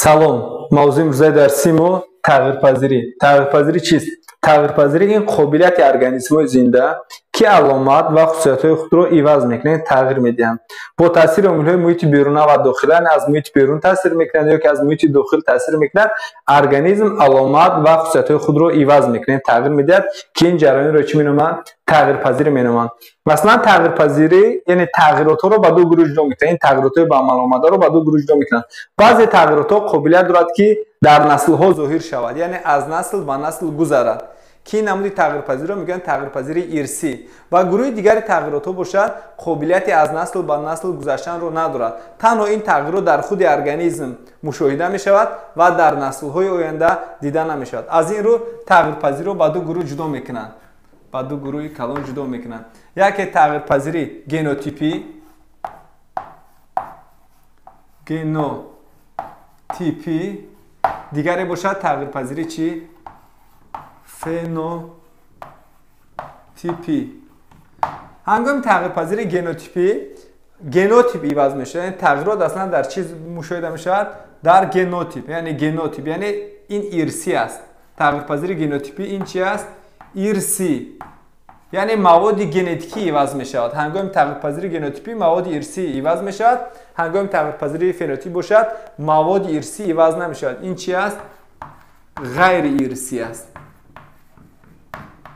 Салом. Мавзӯи имрӯзаи дарси мо тағйирпазирӣ. Тағйирпазирӣ чист? Тағйирпазирӣ ин қобилияти организмҳои зинда, ки аломат ва хусусиятҳои худро иваз мекунанд, тағйир медиҳанд. Бо таъсири омилҳои муҳити беруна ва дохила, яъне аз муҳити берун таъсир мекунанд ё ки аз муҳити дохил таъсир мекунад, организм аломат ва хусусиятҳои худро иваз мекунад, тағйир медиҳад, ки ин ҷараёнро чӣ меноманд? Тағйирпазирӣ меноманд. Масалан, тағйирпазирӣ, яъне тағйиротҳоро ба ду гурӯҳ ҷудо мекунанд. Ин тағйиротҳои ба амал омадаро ба ду гурӯҳ ҷудо мекунанд. Баъзе тағйиротҳо қобилият дорад, ки дар наслҳо зоҳир шавад, яъне аз насл ба насл гузарад, ки ин намуди тағйирпазириро мегӯянд тағйирпазирии ирсӣ. Ва гурӯҳи дигари тағйиротҳо бошад, қобилияти аз насл ба насл гузаштанро надорад. Танҳо ин тағйирот дар худи организм мушоҳида мешавад ва дар наслҳои оянда дида намешавад. Аз ин рӯ тағйирпазириро ба ду гурӯҳ ҷудо мекунанд, ба ду гурӯҳи калон ҷудо мекунанд. Яке тағйирпазирии генотипӣ, генотипӣ, дигаре бошад тағйирпазирии чӣ? Фенотипӣ. Ҳангоми тағйирпазирии генотипӣ генотип иваз мешавад, яъне тағйирот аслан дар чиз мушоҳида мешавад? Дар генотип, яъне генотип, яъне ин ирсӣ аст. Тағйирпазирии генотипӣ ин чи аст? Ирсӣ, яъне маводи генетикӣ иваз мешавад. Ҳангоми тағйирпазирии генотипӣ маводи ирсӣ иваз мешавад, ҳангоми тағйирпазирии фенотип бошад, маводи ирсӣ иваз намешавад. Ин чи аст? Ғайриирсӣ аст.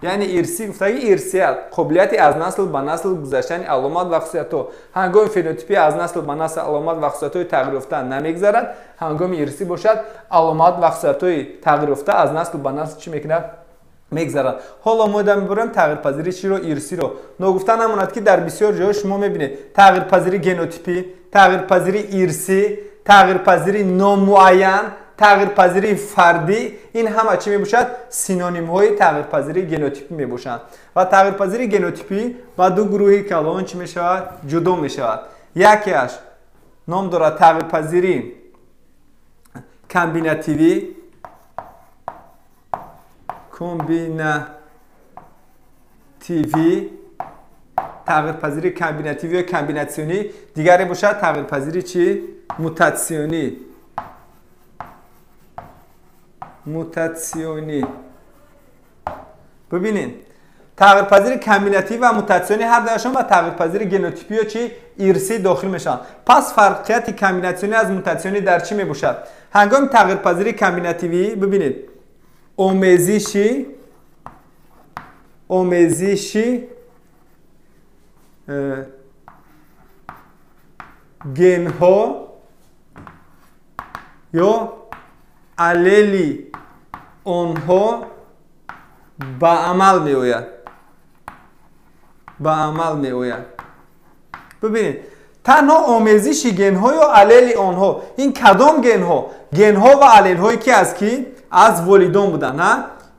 Яъне ирсӣ гуфтаги ирсият, қобилияти аз насл ба насл гузаштани аломат ва хусусиятҳо. Ҳангоми фенотипӣ аз насл ба насл аломат ва хусусиятҳои тағйирёфта намегузарад, ҳангоми ирсӣ бошад, аломат ва хусусиятҳои тағйирёфта аз насл ба насл чӣ мекунад? Мегзарад. Ҳоло мо идома мебарем тағйирпазирии чиро? Ирсиро. Ногуфта намонад, ки дар бисёр ҷойҳо шумо мебинед тағйирпазирии генотипӣ, тағйирпазирии ирсӣ, тағйирпазирии номуайян, тағйирпазирии фардӣ, ин ҳама чӣ мебошад? Синонимҳои тағйирпазирии генотипӣ мебошанд. Ва тағйирпазирии генотипӣ ба ду гурӯҳи калон чӣ мешавад? Ҷудо мешавад. Якеаш ном дорад тағйирпазирии комбинативӣ, комбинативӣ, тағйирпазирии комбинативӣ ё комбинатсионӣ, дигаре бошад тағйирпазирии чӣ? Мутатсионӣ. Мутатсионӣ. Бибинед, тағйирпазири комбинативӣ ва мутатсионӣ ҳар дуяшон ба тағйирпазири генотипӣ ё чӣ? Ирсӣ дохил мешаванд. Пас фарқияти комбинатсионӣ аз мутатсионӣ дар чӣ мебошад? Ҳангоми тағйирпазири комбинативӣ, бибинед, омезиши генҳо ё аллели онҳо ба амал меояд, ба амал меояд. Бибинед, танҳо омезиши генҳо ё аллели онҳо. Ин кадом генҳо? Генҳо ва аллелҳое ки аз ки? Аз волидон буданд, ҳа?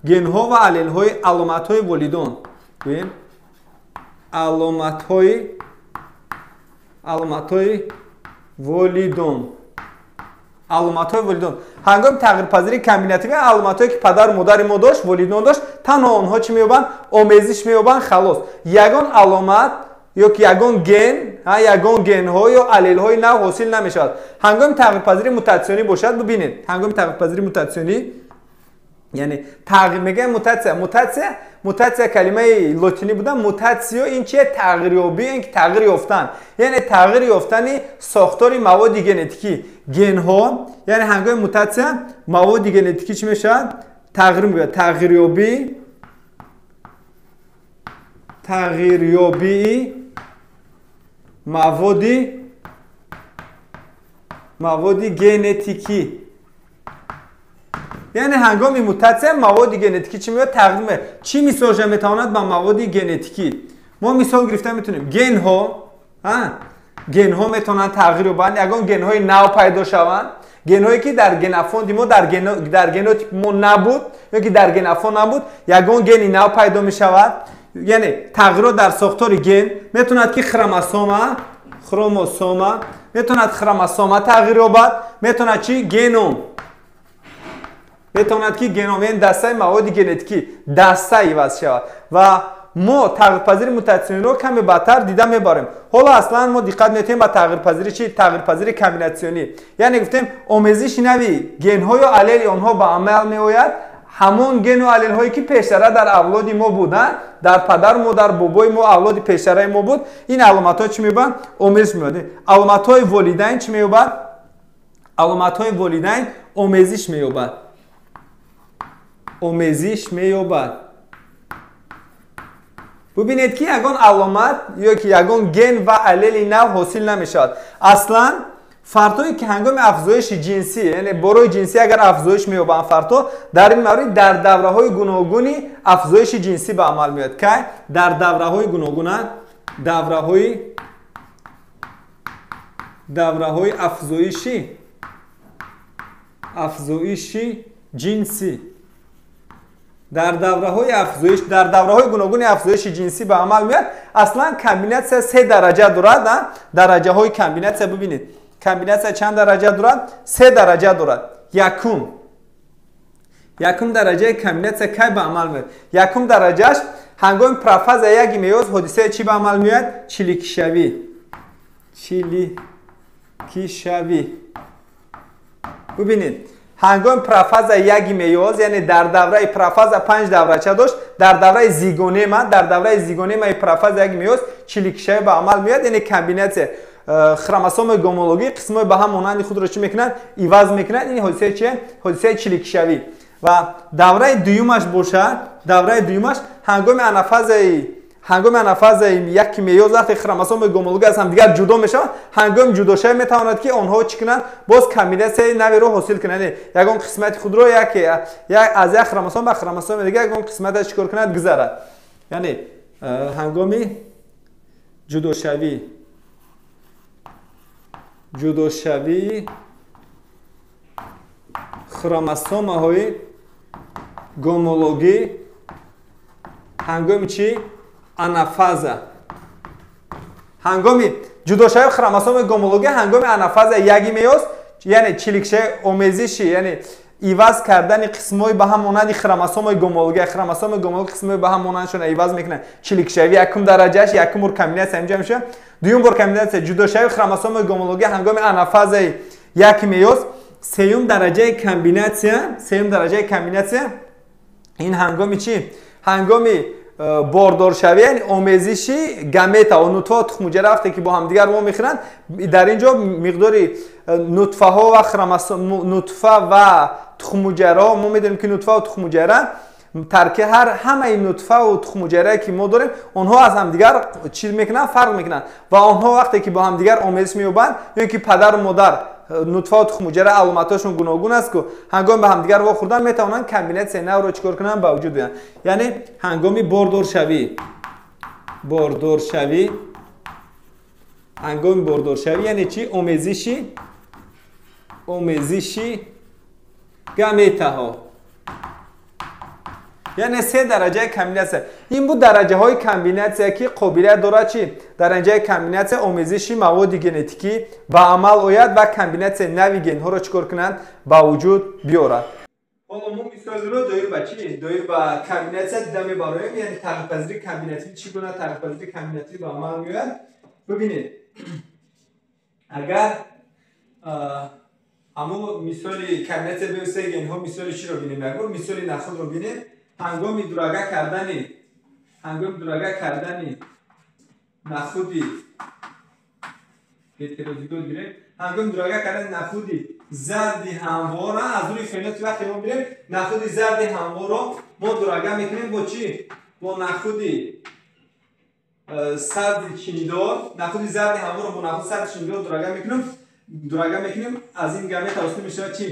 Генҳо ва аллелҳои аломатҳои волидон. Бибин, аломатҳои волидон, аломатҳои волидон. Ҳангоми тағйирпазирии комбинативӣ аломатҳое ки падару модари мо дошт, волидон дошт, танҳо онҳо чӣ меёбанд? Омезиш меёбанд, халос. Ягон аломат ё ки ягон ген, ягон генҳо ё аллелҳои нав ҳосил намешавад. Ҳангоми тағйирпазирии мутатсионӣ бошад, бибинед, ҳангоми тағйирпазирии мутатсионӣ, яъне тағйир мегӯям мутатсия, мутатсия, мутатсия калимаи лотинӣ буда, мутатсио ин чие? Тағйирёбӣ, ин ки тағйир ёфтан, яъне тағйир ёфтани сохтори маводи генетикӣ, генҳо, яъне ҳангоми мутатсия маводи генетикӣ чӣ мешавад? Тағйир меёбад, тағйирёбӣ, тағйирёбии маводи генетикӣ. Яъне ҳангоми мутатсия маводи генетикӣ чӣ меёбад? Тағйир меёбад. Чӣ мисолша метавонад ба маводи генетикӣ? Мо мисол гирифта метавонем. Генҳо, генҳо метавонанд тағйир ёбанд, ягон генҳои нав пайдо шаванд, генҳое ки дар генофонди мо, дар генотипи мо набуд ё ки дар генофон набуд, ягон гени нав пайдо мешавад. Яъне тағйирот дар сохтори ген метавонад ки хромосома, метавонад хромосома тағйир ёбад, метавонад чӣ? Геном, метавонад ки геном, яъне дастаи маводи генетикӣ даста иваз шавад. Ва Мо тағйирпазири мутатсиониро каме баъдтар дида мебарем. Ҳоло аслан мо диққат метиҳем ба тағйирпазири чи? Тағйирпазири комбинатсионӣ. Яъне гуфтем, омезиши нави генҳо ё аллели онҳо ба амал меояд, ҳамон гену аллелҳое ки пештара дар авлоди мо буданд, дар падару модар, бобои мо, авлоди пештараи мо буд. Ин аломатҳо чӣ меёбанд? Омезиш меёбанд. Аломатҳои волидайн чӣ меёбад? Аломатҳои волидайн омезиш меёбад, омезиш меёбад. Бубинед, ки ягон аломат ё ки ягон ген ва аллели нав ҳосил намешавад. Аслан фардҳое ки ҳангоми афзоиши ҷинсӣ, яъне борои ҷинсӣ агар афзоиш меёбанд фардҳо, дар ин маврид дар давраҳои гуногуни афзоиши ҷинсӣ ба амал меояд. Кай? Дар давраҳои гуногуна, давраҳои афзоиши ҷинсӣ, дар давраҳои афзоиш, дар давраҳои гуногуни афзоиши ҷинсӣ ба амал меояд. Аслан комбинатсия се дараҷа дорад. Дараҷаҳои комбинатсия, бибинед, комбинатсия чанд дараҷа дорад? Се дараҷа дорад. Якум дараҷаи комбинатсия кай ба амал меояд? Якум дараҷааш ҳангоми профаза яки меоз ҳодисаи чӣ ба амал меояд? Чиликшавӣ, чиликишавӣ. Бубинед, ҳангоми профаза яки меоз, яъне дар давраи профаза панҷ даврача дошт, дар давраи зигонема, дар давраи зигонемаи профаза яки меоз чиликшавӣ ба амал меояд, яъне комбинатсия хромосомаи гомологӣ қисмҳои ба ҳам монанди худро чӣ мекунанд? Иваз мекунанд. Ин ҳодисаи чие? Ҳодисаи чиликшавӣ. Ва давраи дуюмаш бошад, давраи дуюмаш ҳангоми анафазаи яки меоз, вақте хромосомаи гомологӣ аз ҳамдигар ҷудо мешаванд, ҳангоми ҷудошавӣ метавонад, ки онҳо чӣ кунанд? Боз комбинатсияи наверо ҳосил кунанд, ягон қисмати худро аз як хромосом ба хромосоми дигар ягон қисматаш чӣ кор кунад? Гузарад. Яъне ҳангоми ҷудошавии хромосомаҳои гомологӣ ҳангоми чӣ? Анафаза. Ҳангоми ҷудошавии хромосомаи гомологӣ ҳангоми анафаза яги меоз, яъне чиликшави, омезиши, яъне иваз кардани қисмҳои ба ҳам монанди хромосомаи гомологӣ, хромосомаи гомологӣ қисмҳои ба ҳам монандшона иваз мекунанд, чиликшавӣ якум дараҷааш, якум бор комбинатсия инҷа мешавад. Дуюм бор комбинатсия ҷудошавии хромосомаи гомологӣ ҳангоми анафазаи яки меоз. Сеюм дараҷаи комбинатсия, сеюм дараҷаи комбинатсия ин ҳангоми чӣ? Ҳангоми бордоршавӣ, яъне омезиши гамета, нутфа, тухмуҷара, вақте ки бо ҳамдигар вомехӯранд, дар ин ҷо миқдори нутфаҳо ва нутфа ва тухмуҷараҳо, мо медонем, ки нутфа ва тухмуҷара тарки ҳар ҳамаи нутфаву тухмуҷарае ки мо дорем, онҳо аз ҳамдигар чӣ мекунанд? Фарқ мекунанд. Ва онҳо вақте ки бо ҳамдигар омезиш меёбанд, ё ки падару модар, нутфаву тухмуҷара аломатҳошон гуногун аст ку, ҳангоми ба ҳамдигар вохӯрдан метавонанд комбинатсияи навро чӣ кор кунанд? Ба вуҷуд биёранд. Яъне ҳангоми бордоршавӣ, ҳангоми бордоршавӣ, яъне чӣ? Омезиши гаметаҳо. Яъне се дараҷаи комбинатсия. Ин буд дараҷаҳои комбинатсия, ки қобилият дорад чӣ? Дараҷаи комбинатсия омезиши маводи генетикӣ ба амал ояд ва комбинатсияи нави генҳоро чӣ кор кунанд? Ба вуҷуд биёрад. Ҳоло мо мисолро доир ба чӣ? Доир ба комбинатсия дида мебароем, яъне тағйирпазири комбинативӣ, чӣ гуна тағйирпазири комбинативӣ ба амал меояд. Бибинед, агар ҳамун мисоли комбинатсия бевоситаи генҳо, мисоли чиро бинем? Ягон мисоли нахудро бинем. Ҳангоми дурага кардани нахуди гетерозигот гирем, ҳангоми дурага кардани нахуди зарди ҳамвора аз рӯи фенотип, вақте мо бирем, нахуди зарди ҳамворро мо дурага мекунем бо чӣ? Бо нахуди сабзи чинидор. Нахуди зарди ҳамворро бо нахуди сабзи чинидор дурага мекунем. Аз ин гамета ҳосил мешавад чӣ?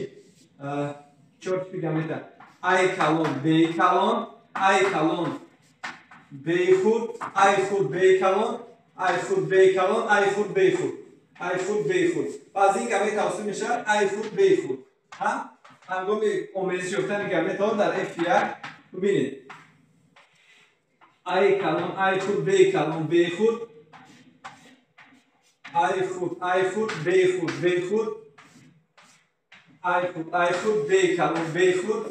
Чор типи гамета: ай калон, б калон, ай калон, б хурд, ай хурд, б калон, ай хурд, б калон, ай хурд, б хурд, ай хурд, б хурд. Ва аз ин гамета ҳосил мешавад ай хурд, б хурд. Ҳангоми омезиш ёфтани гаметаҳо дар F1, бибинед, ай калон, ай хурд, б калон, б хурд, ай хурд, ай хурд, б хурд, б хурд, ай хурд, ай хурд, б калон, б хурд,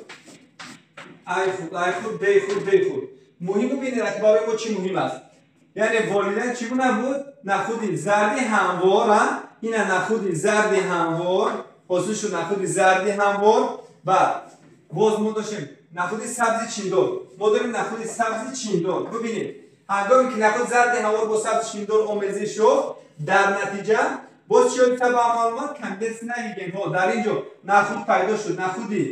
ай хурд, ай хурд, б хурд, б хурд. Муҳим бибинед, ки барои мо чӣ муҳим аст. Яъне волидайн чӣ гуна буд? Нахуди зарди ҳамвор, ина нахуди зарди ҳамвор, ҳосил шуд нахуди зарди ҳамвор ва боз мо доштем нахуди сабзи чиндор. Мо дорем нахуди сабзи чиндор. Бибинед, ҳангоме ки нахуди зарди ҳамвор бо сабзи чиндор омезиш ёфт, дар натиҷа боз чӣ ҳодиса ба амал омад? Комбинатсияи нави генҳо. Дар ин ҷо нахуд пайдо шуд, нахуди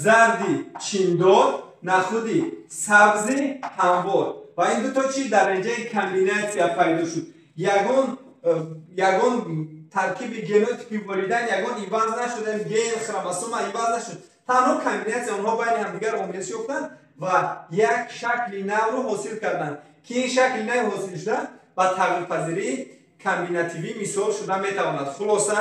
зарди чиндор, нахуди сабзи ҳамвор. Ва ин дуто чӣ дар натиҷаи комбинатсия пайдо шуд. Ягон таркиби генотипи волидайн ягон иваз нашуд, ген, хромосома иваз нашуд. Танҳо комбинатсия онҳо байни ҳамдигар омезиш ёфтанд ва як шакли навро ҳосил карданд, ки ин шакли нав ҳосил шуда ба тағйирпазирии комбинативӣ мисол шуда метавонад. Хулоса,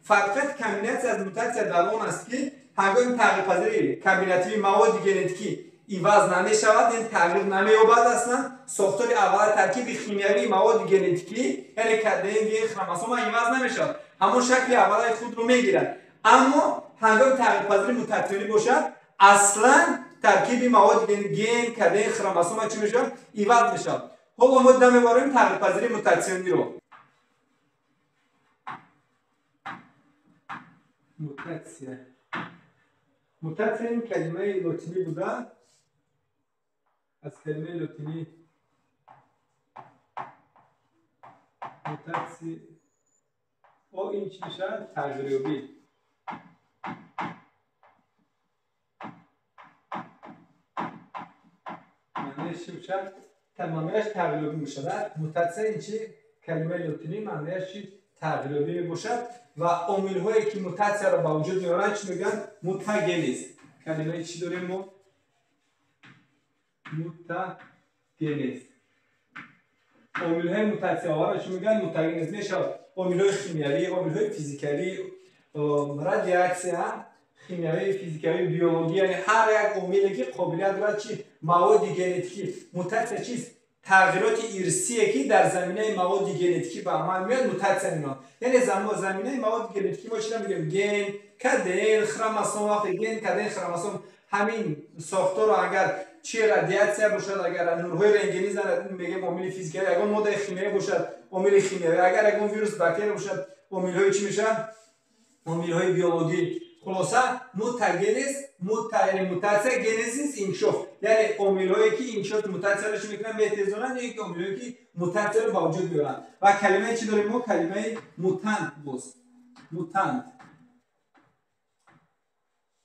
фарқияти комбинатсия аз мутатсия дар он аст, ки ҳангоми тағйирпазирии комбинативӣ маводи генетикӣ иваз намешавад, яъне тағйир намеёбад аслан. Сохтори аввала таркиби химиявии маводи генетикӣ, яъне ДНК, ген, хромосома иваз намешавад, ҳамон шакли аввалаи худро мегирад. Аммо ҳангоми тағйирпазирии мутатсионӣ бошад, аслан таркиби маводи ген, КДН, хромосома чӣ мешавад? Иваз мешавад. Ҳоло мо дида мебарем тағйирпазирии мутатсиониро. Мутатсия. Мутатсия ин калимаи лотинӣ буда, аз калимаи лотинӣ мутатсия о ин чӣ мешавад? Тағйирёбӣ. Маънояш чӣ мешавад? Маънояш тағйирёбӣ мешавад. Мутатсия ин чӣ? Калимаи лотинӣ маънояш чӣ? Тағйирёбӣ мебошад ва омилҳое ки мутатсияро ба вуҷуд меоранд чӣ мегӯянд? Мутагенез. Калимаи чӣ дорем мо? Мутагенез. Омилҳои мутатсияҳоро чӣ мегӯянд? Мутагенез мешавад. Омилҳои химиявӣ, омилҳои физикавӣ, радиатсия, химиявӣ, физикавӣ, биологӣ, яъне ҳар як омиле ки қобилият дорад чӣ? Маводи генетикӣ. Мутатсия чист? Тағйироти ирсие ки дар заминаи маводи генетикӣ ба амал меояд, мутатсия меноманд. Яъне заминаи маводи генетикӣ мо чиро мегӯем? Ген, КДН, хромосом. Вақте ген, КДН, хромосом ҳамин сохторро агар чи радиатсия бошад, агар нурҳои рентгенӣ занад, мегӯем омили физикавӣ, ягон моддаи химиявӣ бошад, омили химиявӣ, агар ягон вирус, бактерия бошад, омилҳои чӣ мешаванд? Омилҳои биологӣ. Хулоса, мутагенез, яъне мутатсия, генезис инкишоф, яъне омилҳое ки инкишофи мутатсияро чӣ мекунанд? Метезонанд, ё инки омилҳое ки мутатсияро ба вуҷуд меоранд. Ва калимаи чӣ дорем мо? Калимаи мутант боз. Мутант.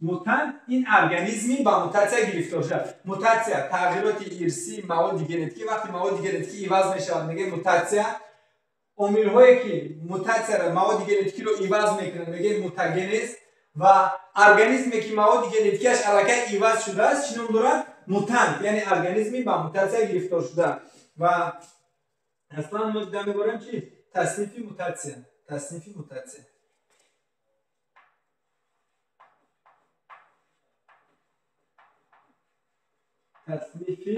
Мутант ин организми ба мутатсия гирифтор шуда. Мутатсия тағйироти ирсии маводи генетикӣ. Вақте маводи генетикӣ иваз мешавад, мегӯем мутатсия. Омилҳое ки мутатсияро, маводи генетикиро иваз мекунанд, мегӯем мутагенез. Ва организме ки маводи генетикиаш аллакай иваз шудааст, чӣ ном дорад? Мутант, яъне организми ба мутатсия гирифтор шуда. Ва аслан мо дида мебарем чи? Таснифи мутатсия. Таснифи мутатсия. Таснифи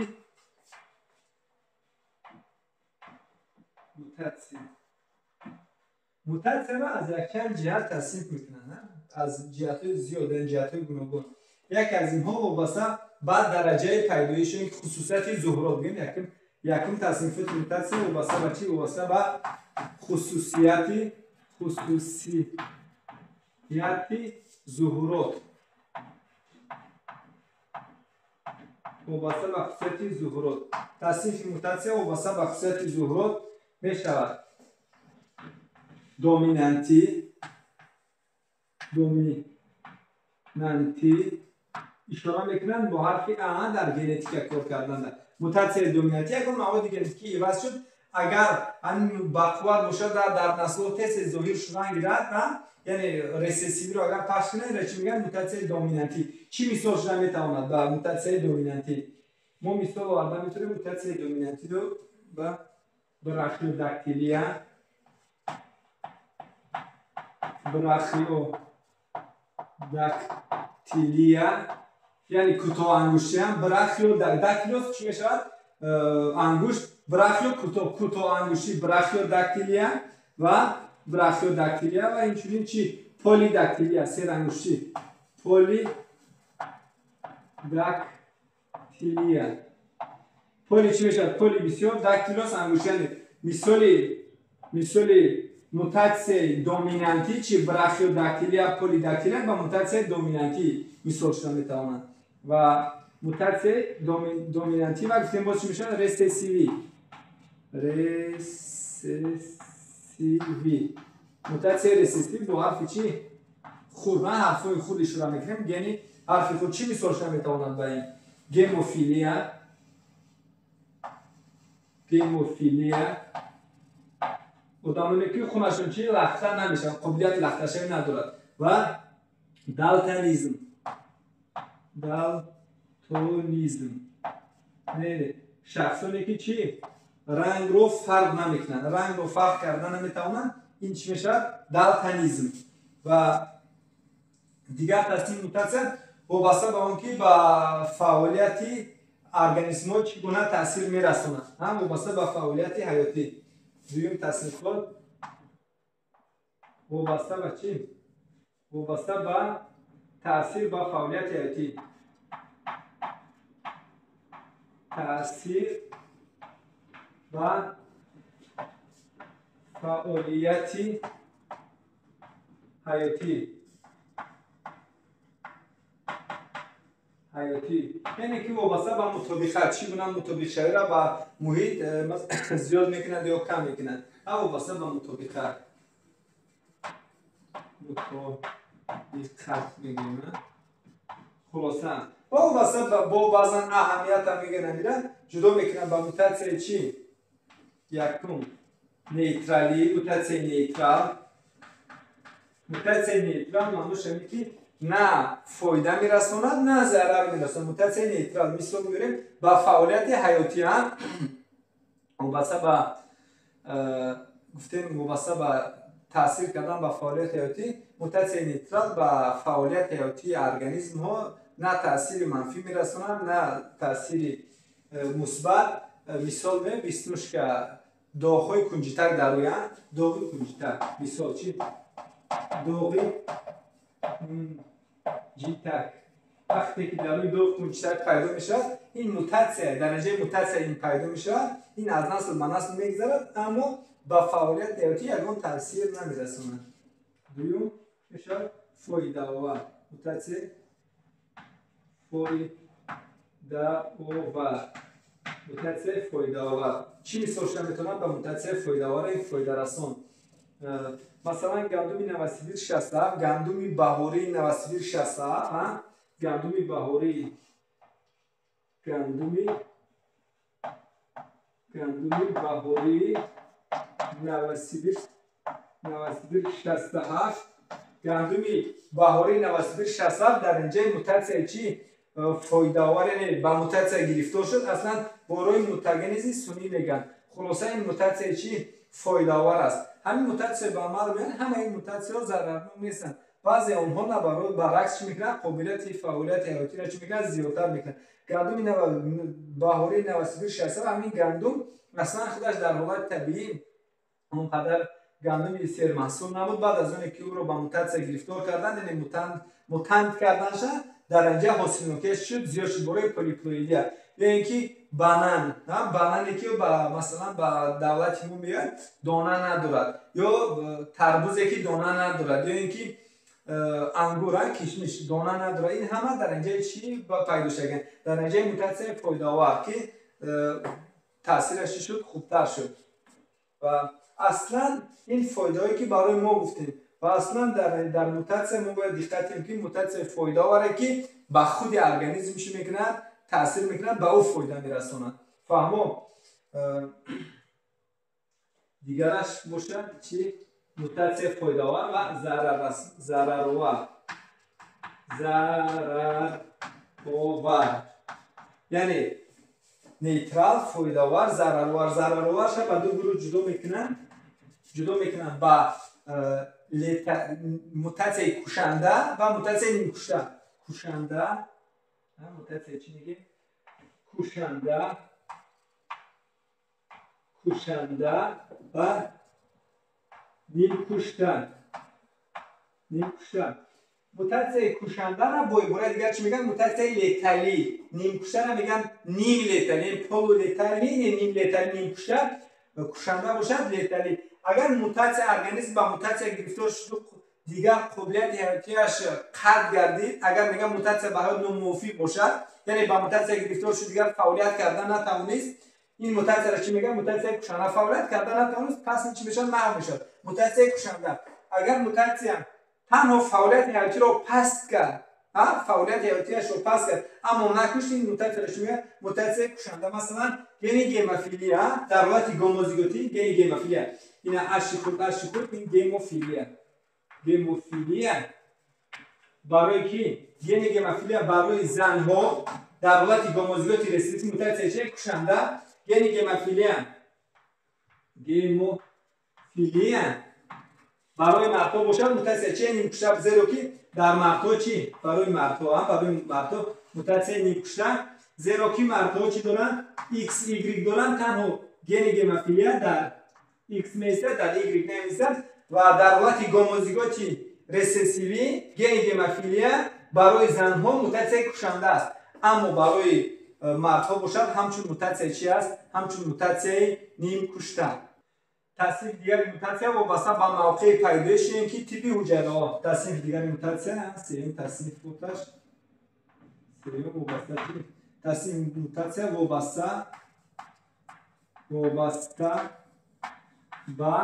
мутатсия. Мутатсияро аз якчанд ҷиҳат тасниф мекунанд, аз ҷиҳатҳои зиёд, яъне ҷиҳатҳои гуногун. Яке аз инҳо вобаста ба дараҷаи пайдоиш, ё инки хусусияти зуҳурот. Бигӯем, якум таснифоти мутатсия вобаста ба чӣ? Вобаста ба хусусияти зуҳурот. Вобаста ба хусусияти зуҳурот. Таснифи мутатсия вобаста ба хусусияти зуҳурот мешавад. Доминантӣ, доминантӣ ишора мекунанд бо ҳарфи А дар генетика кор кардан. Мутатсияи доминантӣ ягон маводи генетикӣ иваз шуд, агар ҳамин бақувват бошад, дар наслҳо тез зоҳир шудан гирад, яъне ресессивиро агар пахш кунад, инро чӣ мегӯянд? Мутатсияи доминантӣ. Чӣ мисол шуда метавонад ба мутатсияи доминантӣ? Мо мисол оварда метавонем мутатсияи доминантиро ба брахиодактилия, брахиодактилия, яъне кӯтоҳангуштиам, брахиодактилиос чӣ мешавад? Ангушт, брахио кӯтоҳ, кӯтоҳангуштӣ, брахиодактилия ва брахиодактилия ва инчунин чӣ? Полидактилия, серангуштӣ, полидактилия. Поли чӣ мешавад? Поли бисёр, дактилос ангушт. Яъне мисоли мутатсияи доминантӣ чи брахиодактилия, полидактилия ба мутатсияи доминантӣ мисол шуда метавонанд. Ва мутатсияи доминантӣ ва гуфтем боз чӣ мешавад? Ресессивӣ. Ресессивӣ. Мутатсияи ресессивӣ бо ҳарфи чӣ? Хурд. Ман ҳарфҳои хурд ишора мекунем. Гени ҳарфи хурд чӣ мисол шуда метавонад ба ин? Гемофилия. Гемофилия. Одамоне ки хунашон чи лахта намешавад, қобилияти лахташавӣ надорад. Ва далтонизм. Далтонизм. Не, шахсоне ки чӣ рангро фарқ намекунанд, рангро фарқ карда наметавонанд, ин чӣ мешавад? Далтонизм. Ва дигар таснифи мутатсия вобаста ба он ки ба фаъолияти организмҳо чӣ гуна таъсир мерасонад, вобаста ба фаъолияти ҳаётӣ. Дуюм таснифот вобаста ба чӣ? Вобаста ба таъсир ба фаъолияти ҳаётӣ. Таъсир ба фаъолияти ҳаётӣ. Ҳаётӣ. Яъне ки вобаста ба мутобиқат, чӣ гуна мутобиқшавиро ба муҳит зиёд мекунад ё кам мекунад. Вобаста ба мутобиқат. Мутобиқат мегӯем. Хулоса. Вобаста бо баъзан аҳамията мегӯянд, амира ҷудо мекунанд ба мутатсияи чӣ? Якум нейтралӣ, мутатсияи нейтрал. Мутатсияи нейтрал маънош ҳамин ки на фоида мерасонад, на зарар мерасонад. Мутатсияи нейтрал мисол меорем ба фаъолияти ҳаётӣ, вобаста ба гуфтем вобаста ба таъсир кардан ба фаъолияти ҳаётӣ, мутатсияи нейтрал ба фаъолияти ҳаётии организмҳо на таъсири манфӣ мерасонад, на таъсири мусбат. Мисол меорем веснушка, доғҳои кунҷитак дар рӯянд, доғи кунҷитак. Мисол чӣ? Доғи кунҷитак. Вақте ки дар рӯи доғи кунҷитак пайдо мешавад, ин мутатсия, дараҷаи мутатсия ин пайдо мешавад, ин аз насл ба насл мегузарад, аммо ба фаъолияти ҳаётӣ ягон таъсир намерасонад. Дуюм мешавад фоидаовар. Мутатсияи фоидаовар. Мутатсияи фоидаовар. Чӣ мисол шуда метавонад ба мутатсияи фоидаовар, фоидарасон? Масалан, гандуми Новосибир 67, гандуми баҳории Новосибир 67, гандуми баҳории гандуми баҳории Новосибир 67, гандуми баҳории Новосибир 67 дар инҷаи мутатсияи чӣ фоидаовар, яъне ба мутатсия гирифтор шуд. Аслан борои мутагенези сунъӣ мегӯянд. Хулоса ин мутатсияи чӣ фоидаовар аст. Ҳамин мутатсия ба амал меояд, ҳамаи ин мутатсияҳо зарарнок нестанд. Баъзе онҳо баръакс чӣ мекунанд? Қобилияти фаъолияти ҳаётиро чӣ мекунанд? Зиёдтар мекунанд. Гандуми баҳории Новосибир 67, ҳамин гандум аслан худаш дар ҳолати табиӣ он қадар гандуми сермаҳсул набуд. Баъд аз оне ки ӯро ба мутатсия гирифтор карданд, яъне мутант карданша, дар инҷа ҳосилнокияш шуд, зиёд шуд бораи полиплоидия. Ё ин ки банан, банане ки масалан ба давлати мо меояд, дона надорад, ё тарбузе ки дона надорад, ё ин ки ангур, кишмиш дона надорад. Ин ҳама дар инҷаи чӣ пайдо шудаганд? Дар инҷаи мутатсияи фоидаовар ки таъсираш чӣ шуд? Хубтар шуд. Ва аслан ин фоидаҳое ки барои мо гуфтем, ва аслан дар мутатсия мо бояд диққат кунем ки мутатсияи фоидаоваре ки ба худи организм чӣ мекунад? Таъсир мекунад, ба ӯ фоида мерасонад. Фаҳмо? Дигараш бошад чӣ? Мутатсияи фоидаовар ва зараровар. Зараровар. Яъне нейтрал, фоидаовар, зараровар. Зарароварша ба ду гурӯҳ ҷудо мекунанд. Ҷудо мекунанд ба мутатсияи кушанда ва мутатсияи нимкушта. Кушанда, мутатсия чӣ мегӯем? Кушанда, кушанда ва нимкушта. Нимкушта. Мутатсияи кушандаро бо ибораи дигар чӣ мегӯянд? Мутатсияи леталӣ. Нимкуштаро мегӯянд ним леталӣ, полулеталӣ, ним леталӣ, нимкушта. Кушанда бошад леталӣ. Агар мутатсия организм ба мутатсия гирифтор шуд, дигар қобилияти ҳаётияш қатъ гардид, агар мегӯям мутатсия ба ҳаёт номувофиқ бошад, яъне ба мутатсия гирифтор шуд, дигар фаъолият карда натавонист, ин мутатсияро чӣ мегӯянд? Мутатсияи кушанда. Фаъолият карда натавонист, пас ин чӣ мешавад? Маҳв мешавад. Мутатсияи кушанда. Агар мутатсия танҳо фаъолияти ҳаётиро паст кард, фаъолияти ҳаётияшро паст кард, аммо накушт, ин мутатсияро чӣ мегӯянд? Мутатсияи кушанда. Масалан, гени гемофилия дар ҳолати гомозиготӣ, гени гемофилия, ина аши хурд, аши хурд, ин гемофилия. Гемофилия барои ки гени гемофилия барои занҳо дар ҳолати гомозиготи рецессивӣ мутатсия чи? Кушанда. Гени гемофилия, гемофилия барои мардҳо бошад мутатсия чи? Нимкушта, зеро ки дар мардҳо чи? Барои мардҳо, барои мардҳо мутатсияи нимкушта, зеро ки мардҳо чӣ доранд? XY доранд, танҳо гени гемофилия дар X меистад, дар Y намеистад ва дар ҳолати гомозиготи рецессивӣ гени гемофилия барои занҳо мутатсияи кушанда аст, аммо барои мардҳо бошад ҳамчун мутатсияи чи аст? Ҳамчун мутатсияи нимкушта. Таснифи дигари мутатсия вобаста ба мавқеи пайдоиши ин ки типи ҳуҷайраҳо. Таснифи дигари мутатсия, сеюм тасниф гуфташ, сеюм вобаста чи? Таснифи мутатсия вобаста ба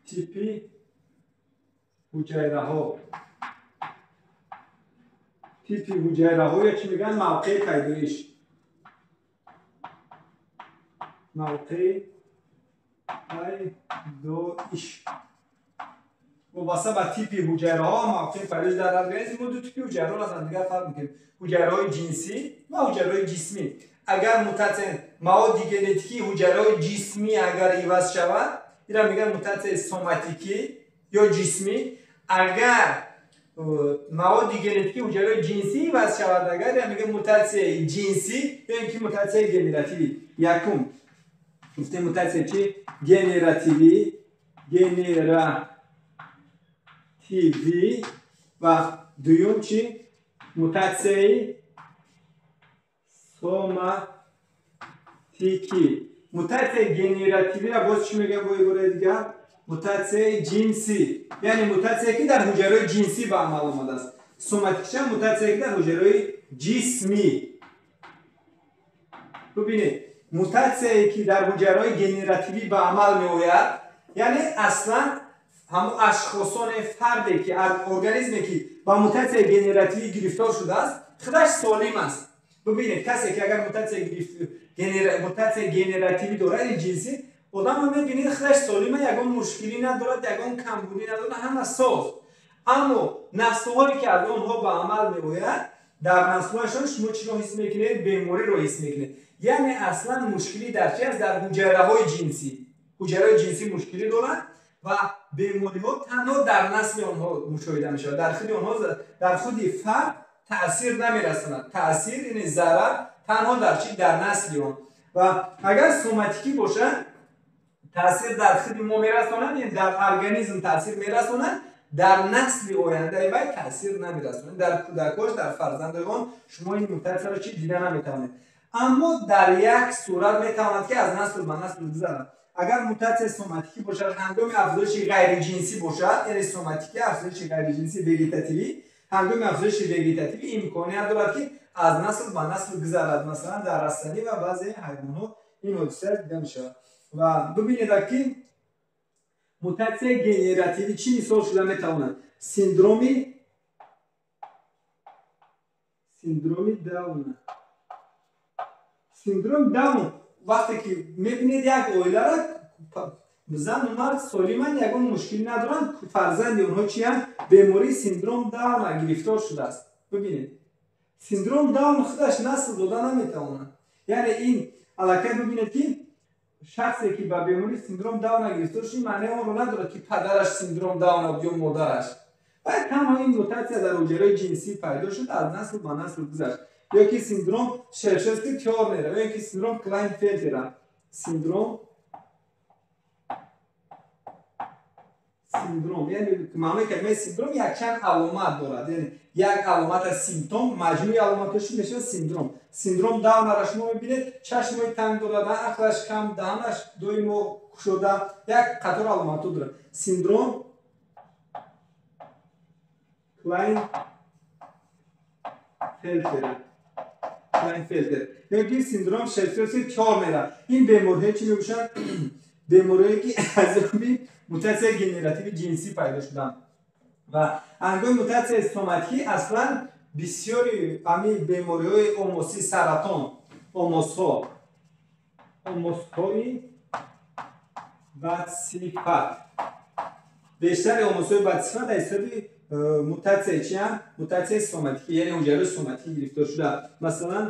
типи ҳуҷайраҳо. Типи ҳуҷайраҳо ё чӣ мегӯянд? Мавқеи пайдоиш. Мавқеи пайдоиш. Вобаста ба типи ҳуҷайраҳо мавқеи пайдоиш дар организм мо ду типи ҳуҷайраҳоро аз ҳамдигар фарқ мекунем: ҳуҷайраҳои ҷинсӣ ва ҳуҷайраҳои ҷисмӣ. Агар мутатсия маводи генетикии ҳуҷайраҳои ҷисмӣ агар иваз шавад, инро мегӯянд мутатсияи соматикӣ ё ҷисмӣ. Агар маводи генетикии ҳуҷайраҳои ҷинсӣ иваз шавад, агар инро мегӯянд мутатсияи ҷинсӣ ё ин ки мутатсияи генеративӣ. Якум гуфтем мутатсия чи? Генеративӣ, генеративӣ ва дуюм чи? Мутатсияи соматикӣ. Мутатсияи генеративиро боз чӣ мегӯянд бо ибораи дигар? Мутатсияи ҷинсӣ, яъне мутатсия ки дар ҳуҷайраҳои ҷинсӣ ба амал омадааст. Соматикча мутатсия ки дар ҳуҷайраҳои ҷисмӣ. Бубинед, мутатсияе ки дар ҳуҷайраҳои генеративӣ ба амал меояд, яъне аслан ҳамон ашхосоне, фарде ки организме ки ба мутатсияи генеративӣ гирифтор шудааст, худаш солим аст. Бубинед, касе ки агар мутатсияи генеративӣ дорад, ин ҷинсӣ, одамро мебинед худаш солима, ягон мушкилӣ надорад, ягон камбудӣ надорад, ҳама соз. Аммо наслҳое ки аз онҳо ба амал меояд, дар наслҳояшон шумо чиро ҳис мекунед? Бемориро ҳис мекунед. Яъне аслан мушкилӣ дар чи аст? Дар ҳуҷайраҳои ҷинсӣ. Ҳуҷайраҳои ҷинсӣ мушкилӣ доранд ва бемориҳо танҳо дар насли онҳо мушоҳида мешавад. Дар худи онҳо, дар худи фард таъсир намерасонад. Таъсир яъне зарар танҳо дар чи? Дар насли он. Ва агар соматикӣ бошад, таъсир дар худи мо мерасонад, яъне дар организм таъсир мерасонад, дар насли ояндаи вай таъсир намерасонад. Дар кӯдакош, дар фарзандои он шумо ин мутатсияро чи дида наметавонед. Аммо дар як сурат метавонад ки аз насл ба насл гузарад. Агар мутатсияи соматикӣ бошад, ҳангоми афзоиши ғайриҷинсӣ бошад, яъне соматикӣ афзоиши ғайриҷинсӣ вегетативӣ, ҳангоми афзоиши вегетативӣ имконият дорад ки аз насл ба насл гузарад. Масалан, дар растанӣ ва баъзе ҳайвонҳо ин ҳодиса дида мешавад. Ва бубинед ки мутатсияи генеративӣ чӣ мисол шуда метавонад? Синдроми Даун. Синдроми Даун вақте ки мебинед як оиларо, зану мард солиманд, ягон мушкилӣ надоранд, фарзанди онҳо чиянд? Бемории синдром Дауна гирифтор шудааст. Бубинед, синдром Даун худаш насл дода наметавонад. Яъне ин аллакай бубинед ки шахсе ки ба бемории синдром Дауна гирифтор шуд, маънии онро надорад ки падараш синдром Дауна ё модараш. Баъд танҳо ин мутатсия дар ҳуҷайраҳои ҷинсӣ пайдо шуд, аз насл ба насл гузашт. Ё ки синдром Шершевски Тёрнера, ё ки синдром Клайнфелтера. Синдром, яъне маънои калимаи синдром якчанд аломат дорад. Яъне як аломат аз симптом, маҷмӯи аломатҳош мешавад синдром. Синдром Даунара шумо мебинед, чашмои танг дорад, ақлаш кам, даҳанаш доимо кушода, як қатор аломатҳо дорад. Синдром Клайнфелтер. Клайнфелтер. Ё ки синдром шерсиоси Тёрнера. Ин бемориҳое чӣ мебошанд? Бемориҳое ки аз рӯи мутатсияи генеративи ҷинсӣ пайдо шуданд. Ва ҳангоми мутатсияи соматикӣ аслан бисёри ҳамин бемориҳои омосӣ, саратон, омосҳо, омосҳои бадсифат, бештари омосҳои бадсифат аз ҳисоби мутатсияи чиам? Мутатсияи соматикӣ, яъне ҳуҷайраҳои соматикӣ гирифтор шуда. Масалан,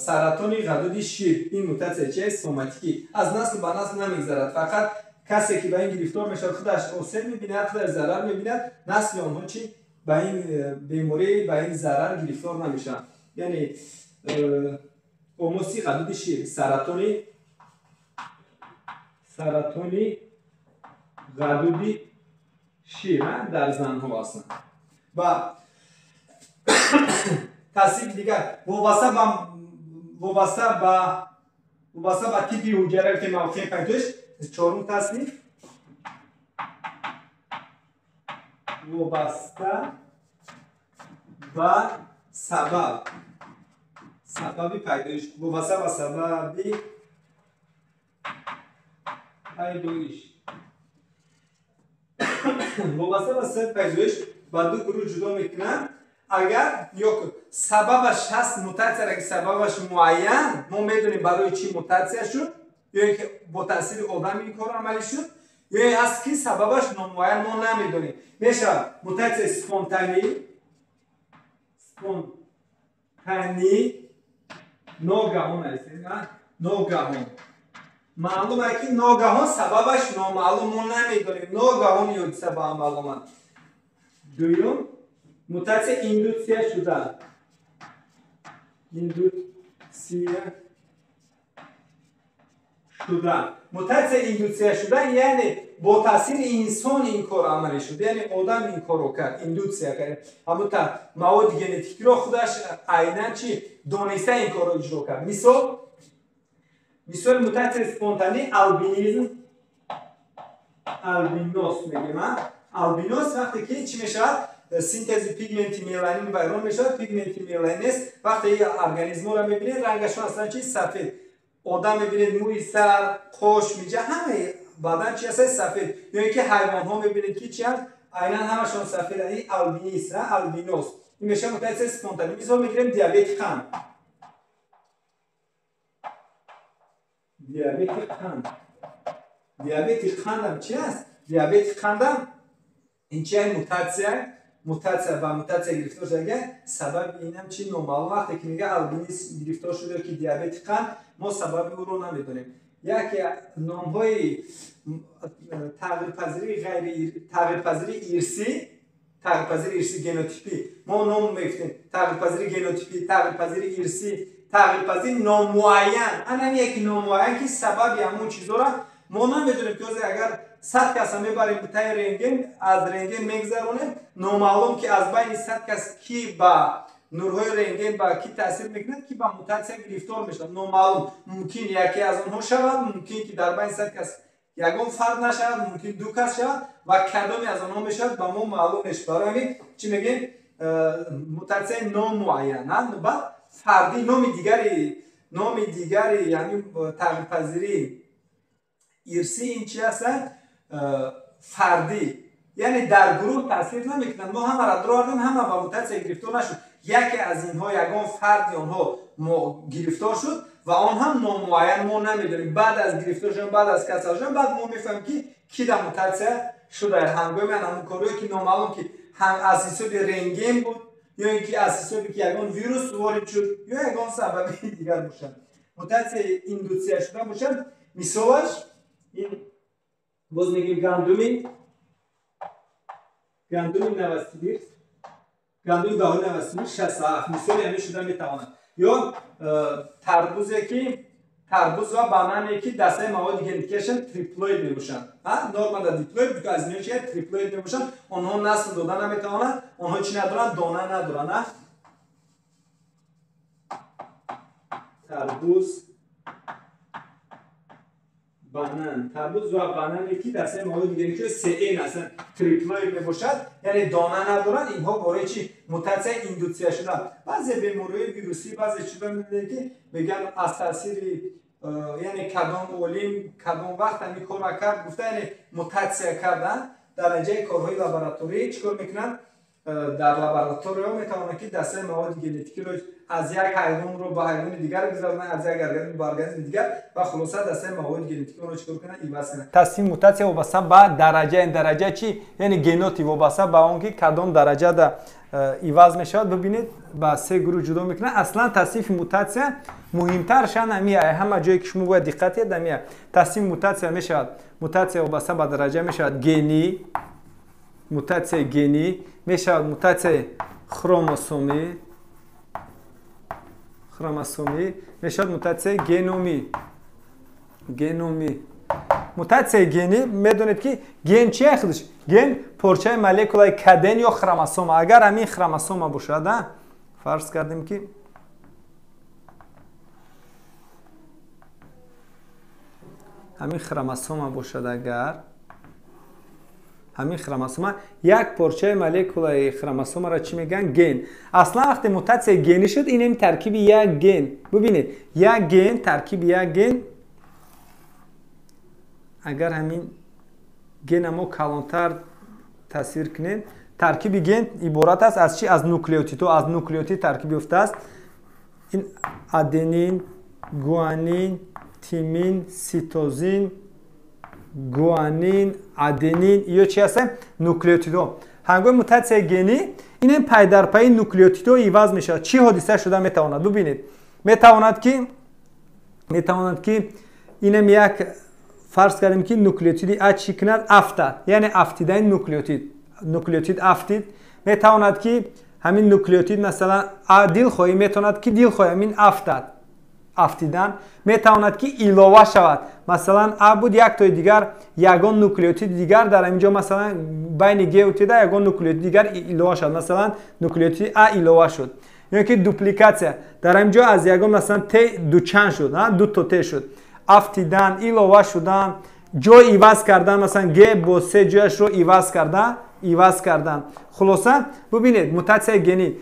саратони ғадуди шир, ин мутатсия чист? Соматикӣ. Аз насл ба насл намегзарад. Фақат касе ки ба ин гирифтор мешавад, худаш осеб мебинад, худаш зарар мебинад, насли онҳо чӣ? Ба ин беморӣ, ба ин зарар гирифтор намешаванд. Яъне омоси ғадуди шир, саратони ғадуди шир дар занҳо ҳастанд. Ва таъсири дигар вобаста ба типи ҳуҷайра ки мавқеи пайдоиш, чорум тасниф вобаста ба сабаб, сабаби пайдоиш, вобаста ба сабаби пайдоиш. Вобаста ба сабаби пайдоиш ба ду гурӯҳ ҷудо мекунанд. Агар ё сабабаш ҳаст мутатсияра ки сабабаш муайян, мо медонем барои чӣ мутатсия шуд, ё ин ки бо таъсири одам ин кор амалӣ шуд, ё ин ҳаст ки сабабаш номуайян, мо намедонем. Мешавад мутатсияи спонтанӣ, спонтанӣ ногаҳон аст, ногаҳон. Маълум аст ки ногаҳон сабабаш номаълум, мо намедонем, ногаҳон ҳодиса ба амал омад. Дуюм, мутатсия индуксия шуда. Индуксия шуда. Мутатсия индуксия шуда, яъне бо таъсири инсон ин кор амалӣ шуд, яъне одам ин корро кард, индуксия кард. Ҳамун маводи генетикиро худаш айнан чи дониста ин корро иҷро кард. Мисол, мисоли мутатсияи спонтанӣ албинизм, албинос мегӯем. Албинос вақте ки чӣ мешавад? Синтези пигменти меланин вайрон мешавад, пигменти меланин нест. Вақте организмҳоро мебинед, рангашон аслан чи? Сафед. Одам мебинед, мӯи сар, қош, миҷа, ҳамаи бадан чи аст? Сафед. Ё ин ки ҳайвонҳо мебинед ки чи аст? Айнан ҳамашон сафед. Ин албинист, албинос. Ин мешавад мутатсияи спонтанӣ. Мисол мегирем диабети қанд. Диабети қанд. Диабети қандам чи аст? Диабети қандам ин чи аст? Мутатсия. Мутатсия ба мутатсия гирифтор шуда, сабаби инам чи номаълум. Вақте ки мега албинист гирифтор шуда ё ки диабети қанд, мо сабаби ӯро намедонем. Яке номҳои тағйирпазирии ғайри тағйирпазирии ирсӣ, тағйирпазирии ирсӣ генотипӣ, мо ном мегуфтем тағйирпазирии генотипӣ, тағйирпазирии ирсӣ, тағйирпазирии номуайян. Ана яке номуайян ки сабаби ҳамон чизҳоро мо намедонем, ки ҳозир агар 100 каса мебарем таи рентген, аз рентген мегзаронем, номаълум ки аз байни 100 кас ки ба нурҳои рентген ба ки таъсир мекунад, ки ба мутатсия гирифтор мешавад, номаълум. Мумкин яке аз онҳо шавад, мумкин ки дар байни 100 кас ягон фард нашавад, мумкин ду кас шавад ва кадоме аз онҳо мешавад ба мо маълум нест. Барои ҳамин чӣ мегӯем? Мутатсияи номуайян. Баъд фардӣ, номи дигари яъне тағйирпазирии ирсӣ ин чи аст? Фардӣ, яъне дар гурӯҳ таъсир намекунанд. Мо ҳамаро даровардем, ҳама ба мутатсия гирифтор нашуд. Яке аз инҳо, ягон фарди онҳо гирифтор шуд ва он ҳам номуайян, мо намедонем. Баъд аз гирифтор шудан, баъд аз касал шудан, баъд мо мефаҳмем ки ки дар мутатсия шуда. Ҳангоми ҳамон корҳое ки номаълум ки аз ҳисоби рентген буд ё ин ки аз ҳисоби ки ягон вирус ворид шуд ё ягон сабаби дигар бошад. Мутатсияи индуксия шуда бошад, мисолаш ин боз мегӯем гандуми Новосибирск, гандуми баҳори Новосибирск 67 мисоли ҳамин шуда метавонад. Ё тарбузе ки Тарбуз ва банане ки дастаи маводи генетикиашон триплоид мебошанд. Нормада диплоид, аз инҳо чи триплоид мебошанд. Онҳо насл дода наметавонанд, онҳо чӣ надоранд? Дона надоранд. Тарбуз, банан, тарбуз ва банане ки дастаи маводи генетикиашон СН ҳастанд, триплоид мебошад, яъне дона надоранд. Инҳо бораи чи мутатсия индутсия шуданд. Баъзе бемориҳои вирусӣ, баъзе чизҳо мебинед ки мегӯянд аз таъсири, яъне кадом олим кадом вақт ҳамин корро кард гуфта, яъне мутатсия карданд. Дар натиҷаи корҳои лабораторӣ чӣ кор мекунанд? Дар лабораторияҳо метавонанд ки дастаи маводи генетикиро аз як ҳайвонро ба ҳайвони дигар гузаронанд, аз як организм ба организми дигар ва хулоса дастаи маводи генетикиро чӣ кор кунанд? Иваз кунанд. Таснифи мутатсия вобаста ба дараҷа, дараҷа чӣ? Яъне генотип вобаста ба он ки кадом дараҷада иваз мешавад. Бибинед, ба се гурӯҳ ҷудо мекунанд. Аслан таснифи мутатсия муҳимтар шан ҳамия, ҳама ҷое ки шумо бояд диққат диҳед ҳамия. Таснифи мутатсия мешавад, мутатсия вобаста ба дараҷа мешавад генӣ, мутатсияи генӣ мешавад, мутатсияи хромосомӣ, хромосомӣ мешавад, мутатсияи геномӣ, геномӣ. Мутатсияи генӣ медонед ки ген чия худаш? Ген порчаи молекулаи КДН ё хромосома. Агар ҳамин хромосома бошад, фарз кардем ки ҳамин хромосома бошад, агар ҳамин хромосома як порчаи молекулаи хромосомаро чӣ мегӯянд? Ген. Аслан вақте мутатсияи генӣ шуд, ин таркиби як ген. Бибинед, як ген, таркиби як ген, агар ҳамин гена мо калонтар тасвир кунем, таркиби ген иборат аст аз чӣ? Аз нуклеотидҳо, аз нуклеотид таркиб ёфтааст. Ин аденин, гуанин, тимин, ситозин, гуанин, аденин, ё чӣ ҳастанд? Нуклеотидҳо. Ҳангоми мутатсияи генӣ ин пайдарпайи нуклеотидҳо иваз мешавад. Чӣ ҳодиса шуда метавонад? Бибинед, метавонад ки инам як фарз кардем ки нуклеотиди А чӣ кунад? Афтад, яъне афтидани нуклеотид, нуклеотид афтид. Метавонад ки ҳамин нуклеотид масалан А дилхоҳӣ, метавонад ки дилхоҳӣ ҳамин афтад, афтидан. Метавонад ки илова шавад, масалан А буд, як тои дигар, ягон нуклеотиди дигар дар ҳамин ҷо, масалан байни Г ва Т ягон нуклеотиди дигар илова шавад, масалан нуклеотиди А илова шуд. Ё ки дупликатсия, дар ҳамин ҷо аз ягон масалан Т дучанд шуд, ду то Т шуд. Афтидан, илова шудан, ҷой иваз кардан, масалан Г бо С ҷояшро иваз кардан, иваз кардан. Хулоса бибинед, мутатсияи генӣ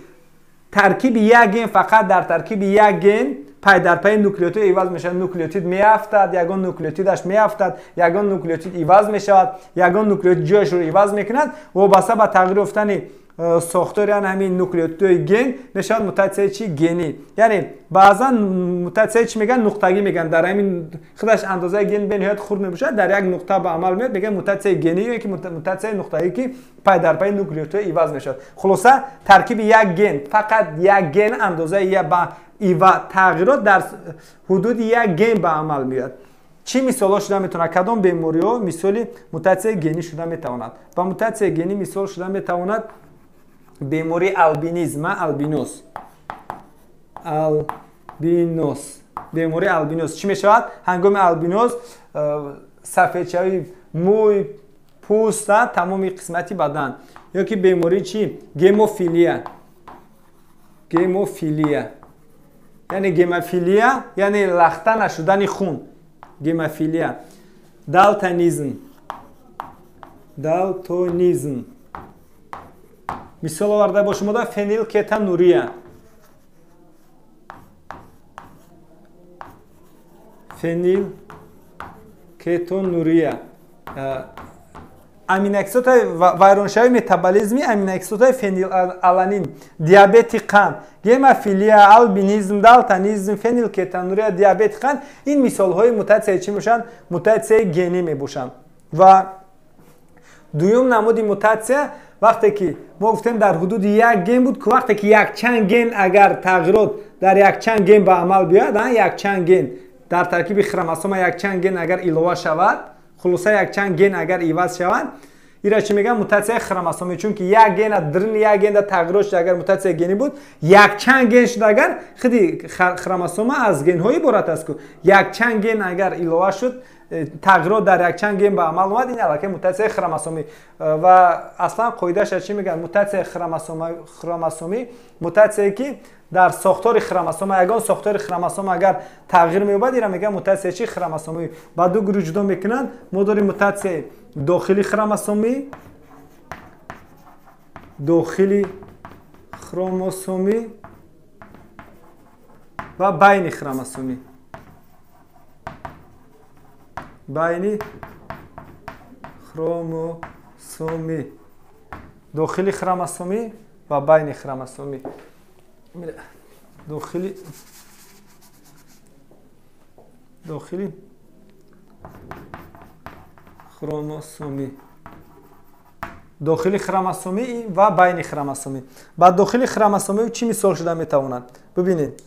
таркиби як ген, фақат дар таркиби як ген пайдарпайи нуклеотид иваз мешавад. Нуклеотид меафтад, ягон нуклеотидаш меафтад, ягон нуклеотид иваз мешавад, ягон нуклеотид ҷояшро иваз мекунад. Вобаста ба тағйир ёфтани сохтори ҳамин нуклеотидҳои ген мешавад мутатсияи чӣ? Генӣ. Яъне баъзан мутатсияи чӣ мегӯянд? Нуқтагӣ мегӯянд. Дар ҳамин худаш андозаи ген бениҳоят хурд мебошад, дар як нуқта ба амал меояд, мегӯянд мутатсияи генӣ ё ки мутатсияи нуқтагӣ ки пайдарпайи нуклеотидҳо иваз мешавад. Хулоса таркиби як ген, фақат як ген андозаи тағйирот дар ҳудуди як ген ба амал меояд. Чӣ мисолҳо шуда метавонад? Кадом бемориҳо мисоли мутатсияи генӣ шуда метавонад? Ба мутатсияи генӣ мисол шуда метавонад бемории албинизм, албиноз, албиноз, бемории албиноз чӣ мешавад? Ҳангоми албиноз сафедшавии мӯй, пӯст, тамоми қисмати бадан. Ё ки бемории чӣ? Гемофилия, гемофилия, яъне гемофилия, яъне лахта нашудани хун, гемофилия. Далтонизм, далтонизм. Мисол оварда бо шумо да фенилкетонурия, фенилкетонурия, аминокислотаи вайроншавии метаболизми аминокислотаи фенилаланин, диабети қанд, гемофилия, албинизм, далтонизм, фенилкетонурия, диабети қанд. Ин мисолҳои мутатсияи чӣ мебошанд? Мутатсияи генӣ мебошанд. Ва дуюм намуди мутатсия вақте ки мо гуфтем дар ҳудуди як ген буд, ки вақте ки якчанд ген агар тағйирот дар якчанд ген ба амал биёяд, якчанд ген дар таркиби хромосома якчанд ген агар илова шавад, хулоса якчанд ген агар иваз шаванд, Ира чӣ мегӯянд? Мутатсияи хромосомӣ. Чунки як гена дрни як генда тағйирот шуд, агар мутатсияи генӣ буд, якчанд ген шуд, агар худи хромосома аз генҳо иборат аст ку, якчанд ген агар илова шуд, тағйирот дар якчанд ген ба амал омад, ин аллакай мутатсияи хромосомӣ. Ва аслан қоидаша чӣ мегӯянд? Мутатсияи хромосомӣ мутатсияе ки дар сохтори хромосома, ягон сохтори хромосома агар тағйир меёбад, ира мегӯянд мутатсияи чи? Хромосомӣ. Ба ду гурӯҳ ҷудо мекунанд. Мо дорем мутатсияи дохили хромосомӣ, дохили хромосомӣ ва байни хромосомӣ. Байни хромосомӣ, дохили хромосомӣ ва байни хромосомӣ. Дохили хромосомӣ, дохили хромосомӣ ва байни хромосомӣ. Ба дохили хромосомӣ чӣ мисол шуда метавонад? Бибинед,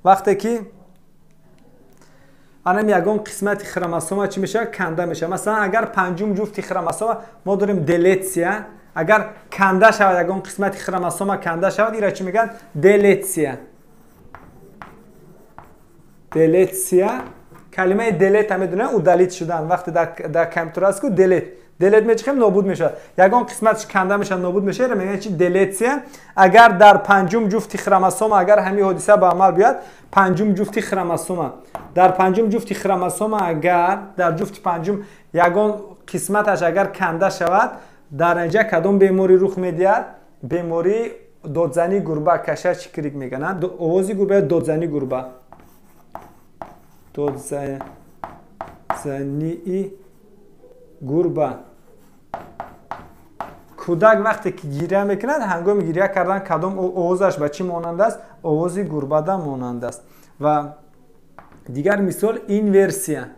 вақте ки анам ягон қисмати хромосома чӣ мешавад? Канда мешавад. Масалан, агар панҷум ҷуфти хромосома мо дорем делетсия, агар канда шавад, ягон қисмати хромосома канда шавад, ира чӣ мегӯянд? Делетсия. Делетсия, калимаи делета медонем, удалить шудан. Вақте дар компютер аст ку делет, делет мечихем, нобуд мешавад. Ягон қисматш канда мешавад, нобуд мешавад, ира мегӯянд чи? Делетсия. Агар дар панҷум ҷуфти хромосома агар ҳамин ҳодиса ба амал биёяд, панҷум ҷуфти хромосома, дар панҷум ҷуфти хромосома агар дар ҷуфти панҷум ягон қисматаш агар канда шавад, дар натиҷа кадом беморӣ рух медиҳад? Бемории додзании гурба, кошачий крик мегӯянд. Овози гурба ё додзании гурба. Додзании гурба. Кӯдак вақте ки гиря мекунад, ҳангоми гиря кардан кадом овозаш ба чӣ монанд аст? Овози гурбада монанд аст. Ва дигар мисол инверсия.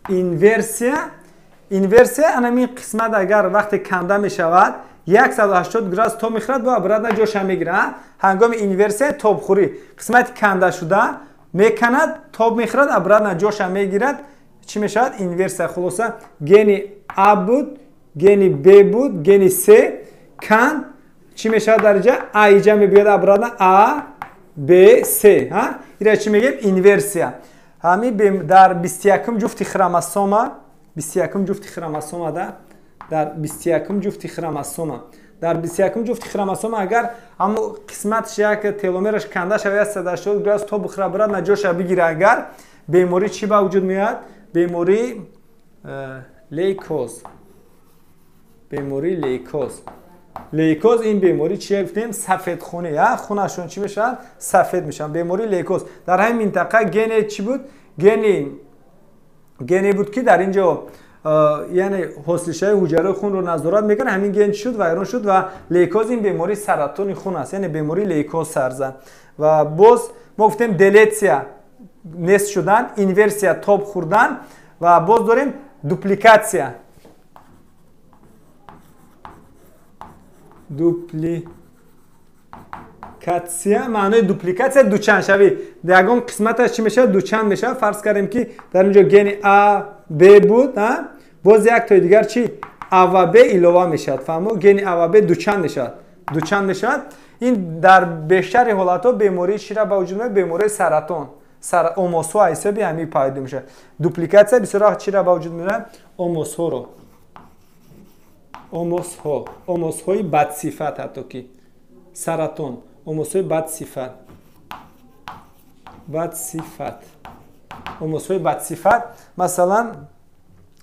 Инверсия, инверсия анамин қисмат агар вақте канда мешавад, 180 градус тоб мехӯрад, бо обратно ҷоша мегирад. Ҳангоми инверсия тобхӯрӣ қисмати канда шуда меканад, тоб мехӯрад, обратно ҷоша мегирад. Чӣ мешавад? Инверсия. Хулоса, гени А буд, гени Б буд, гени С канд, чӣ мешавад дар инҷа? А иҷа мебиёд обратно А, Б, С. Ира чӣ мегӯем? Инверсия. Ҳамин дар 21 ҷуфти хромосома, 21 ҷуфти хромосома дар 21 ҷуфти хромосома, дар 21 ҷуфти хромосома агар ҳамон қисматш як теломераш канда шавад, 180 градус тоб бихӯрад, обратно ҷоша бигирад, агар беморӣ чӣ ба вуҷуд меояд? Бемории лейкоз. Бемории лейкоз. Лейкоз ин беморӣ чия гуфтем? Сафедхунӣ. Хунашон чӣ мешавад? Сафед мешавад. Бемории лейкоз. Дар ҳамин минтақа гене чӣ буд? Гене буд ки дар инҷо яъне ҳосилшавии ҳуҷайраҳои хунро назорат мекунад. Ҳамин ген чӣ шуд? Вайрон шуд ва лейкоз ин бемории саратони хун аст, яъне бемории лейкоз сар зад. Ва боз мо гуфтем делетсия нест шудан, инверсия тоб хӯрдан ва боз дорем дупликатсия. Дупликатсия, маънои дупликатсия дучандшавӣ. Ягон қисматаш чӣ мешавад? Дучанд мешавад. Фарз кардем ки дар инҷо гени А, Б буд, боз як тои дигар чӣ? А ва Б илова мешавад. Фаҳмо? Гени А ва Б дучанд мешавад. Дучанд мешавад. Ин дар бештари ҳолатҳо бемории чиро ба вуҷуд меорад? Бемории саратон. Омосҳо аз ҳисоби ҳамин пайдо мешавад. Дупликатсия бисёр вақт чиро ба вуҷуд меорад? Омосҳоро. Омосҳо, омосҳои бадсифат, ҳатто ки саратон, омосҳои бадсифат, бадсифат, омосҳои бадсифат. Масалан,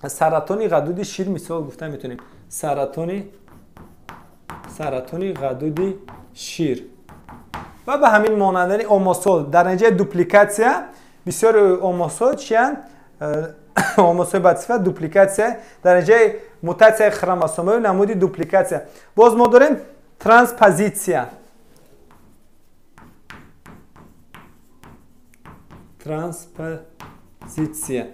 саратони ғадуди шир мисол гуфта метавонем. Саратони ғадуди шир ва ба ҳамин монандани омосҳо. Дар натиҷаи дупликатсия бисёри омосҳо чиянд? Омосҳои бадсифат, дупликатсия дар натиҷаи мутатсияи хромосомаи намуди дупликатсия. Боз мо дорем транспозитсия. Транспозитсия.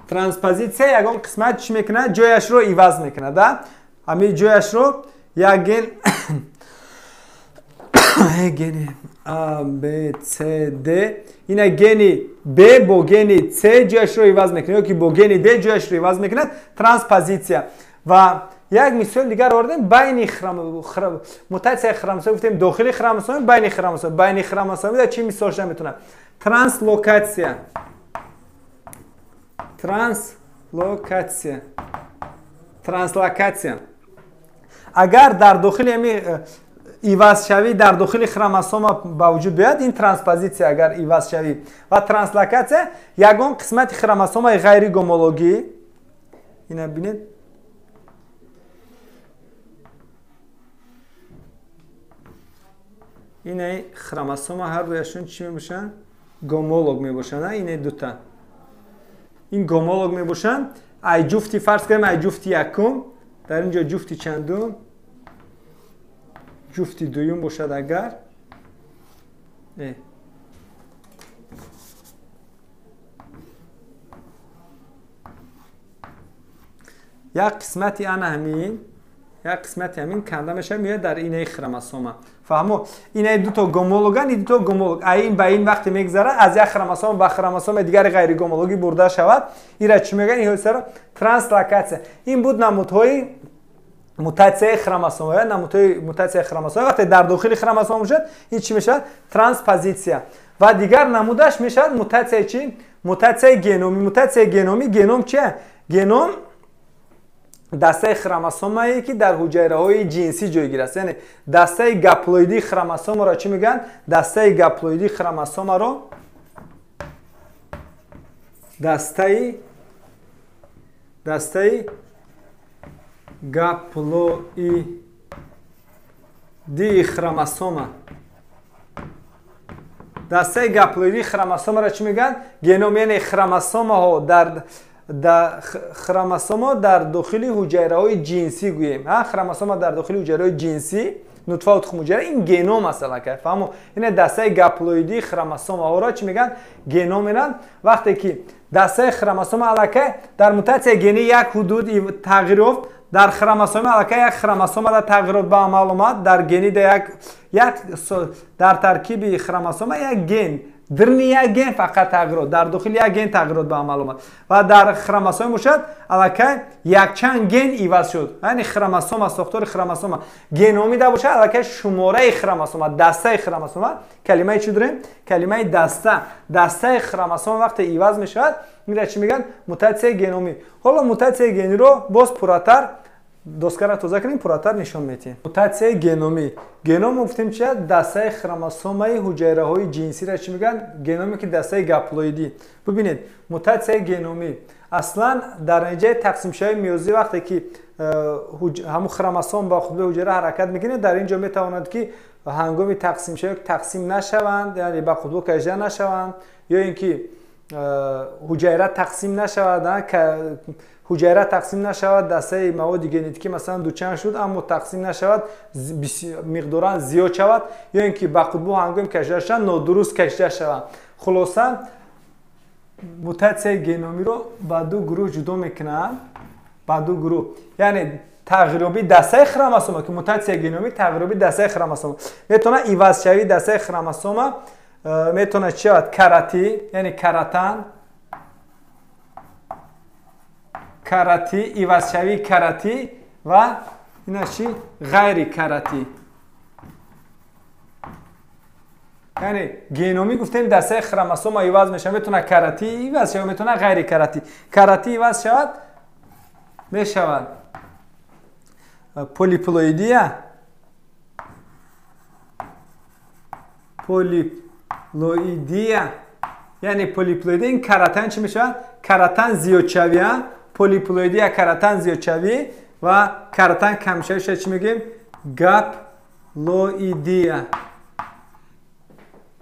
Транспозитсия ягон қисмат чӣ мекунад? Ҷояшро иваз мекунад. Ҳамин ҷояшро як ген Гени А, Б, С, Д. Ина гени Б бо гени С ҷояшро иваз мекунад, ё ки бо гени Д ҷояшро иваз мекунад, транспозитсия. Ва як мисол дигар овардем, байни мутатсияи хромосоми гуфтем, дохили хромосоми, байни хромосоми. Байни хромосоми дар чӣ мисол шуда метавонад? Транслокатсия. Транслокатсия. Транслокатсия. Агар дар дохили ҳамин ивазшавӣ дар дохили хромосома ба вуҷуд биёяд, ин транспозитсия агар ивазшавӣ. Ва транслокатсия ягон қисмати хромосомаи ғайригомологӣ, ина бинед, инаи хромосома ҳар дуяшон чӣ мебошанд? Гомолог мебошанд, инаи дута. Ин гомолог мебошанд. Ай ҷуфти, фарз кунем, ай ҷуфти якум, дар ин ҷо ҷуфти чандум, ҷуфти дуюм бошад агар. Як қисмати ана ҳамин, як қисмати ҳамин канда мешавад, меояд дар инаи хромосома. Фаҳмо? Инаи дуто гомологан, ин дуто гомолог. Ай ин ба ин вақте мегзарад, аз як хромосома ба хромосомаи дигари ғайригомологӣ бурда шавад, инра чӣ мегӯянд? Ин ҳодисаро транслокатсия. Ин буд намудҳои мутатсияи хромосома, намудҳои мутатсияи хромосома. Вақте дар дохили хромосома бошад, ин чӣ мешавад? Транспозитсия. Ва дигар намудаш мешавад мутатсияи чӣ? Мутатсияи геномӣ. Мутатсияи геномӣ, геном чия? Геном дастаи хромосомае ки дар ҳуҷайраҳои ҷинсӣ ҷойгир аст. Яъне дастаи гаплоидии хромосомаро чӣ мегӯянд? Дастаи гаплоидии хромосомаро дастаи гаплоидии хромосома, дастаи гаплоидии хромосомаро чӣ мегӯянд? Геном, яъне хромосомаҳо дар хромосома дар дохили ҳуҷайраҳои ҷинсӣ гӯем, хромосома дар дохили ҳуҷайраҳои ҷинсӣ, нутфа ва тухмуҷайра, ин геном аст аллакай. Фаҳмо? Ине дастаи гаплоидии хромосомаҳоро чӣ мегӯянд? Геном менанд. Вақте ки дастаи хромосома аллакай дар мутатсияи генӣ як ҳудуд тағйир ёфт, дар хромосома аллакай як хромосомада тағйирот ба амал омад, дар генида як дар таркиби хромосома як ген, дирни як ген фақат тағйирот, дар дохили як ген тағйирот ба амал омад. Ва дар хромосома бошад аллакай якчанд ген иваз шуд. Яъне хромосома, сохтори хромосома геномида бошад аллакай шумораи хромосома, дастаи хромосома, калимаи чӣ дорем? Калимаи даста. Дастаи хромосома вақте иваз мешавад, инро чӣ мегӯянд? Мутатсияи геномӣ. Ҳоло мутатсияи гениро боз пурратар доскара тоза кунем, пурратар нишон медиҳем. Мутатсияи геномӣ. Геном гуфтем чи аст? Дастаи хромосомаи ҳуҷайраҳои ҷинсиро чӣ мегӯянд? Геноме ки дастаи гаплоидӣ. Бибинед, мутатсияи геномӣ аслан дар натиҷаи тақсимшавии миёзӣ вақте ки ҳамун хромосом ба қутби ҳуҷайра ҳаракат мекунад, дар ин ҷо метавонад ки ҳангоми тақсимшавӣ тақсим нашаванд, яъне ба қутбҳо кашида нашаванд, ё ин ки ҳуҷайра тақсим нашавад, ҳуҷайра тақсим нашавад, дастаи маводи генетикӣ масалан дучанд шуд, аммо тақсим нашавад, миқдоран зиёд шавад, ё ин ки ба қутбҳо ҳангоми кашида шаванд нодуруст кашида шаванд. Хулоса, мутатсияи геномиро ба ду гурӯҳ ҷудо мекунанд, ба ду гурӯҳ. Яъне тағйирёбии дастаи хромосома, ки мутатсияи геномӣ тағйирёбии дастаи хромосома метавонад ивазшавии дастаи хромосома, метавонад чӣ шавад? Каратӣ, яъне каратан, каратӣ, ивазшавии каратӣ ва ина чӣ? Ғайрикаратӣ. Яъне геномӣ гуфтем дастаи хромосома иваз мешавад, метавонад каратӣ иваз шавад, метавонад ғайрикаратӣ. Каратӣ иваз шавад, мешавад полиплоидия, полиплоидия, яъне полиплоидия ин каратан чӣ мешавад? Каратан зиёдшавия, полиплоидия каратан зиёдшавӣ ва каратан камшавӣ шавад чӣ мегӯем? Гаплоидия.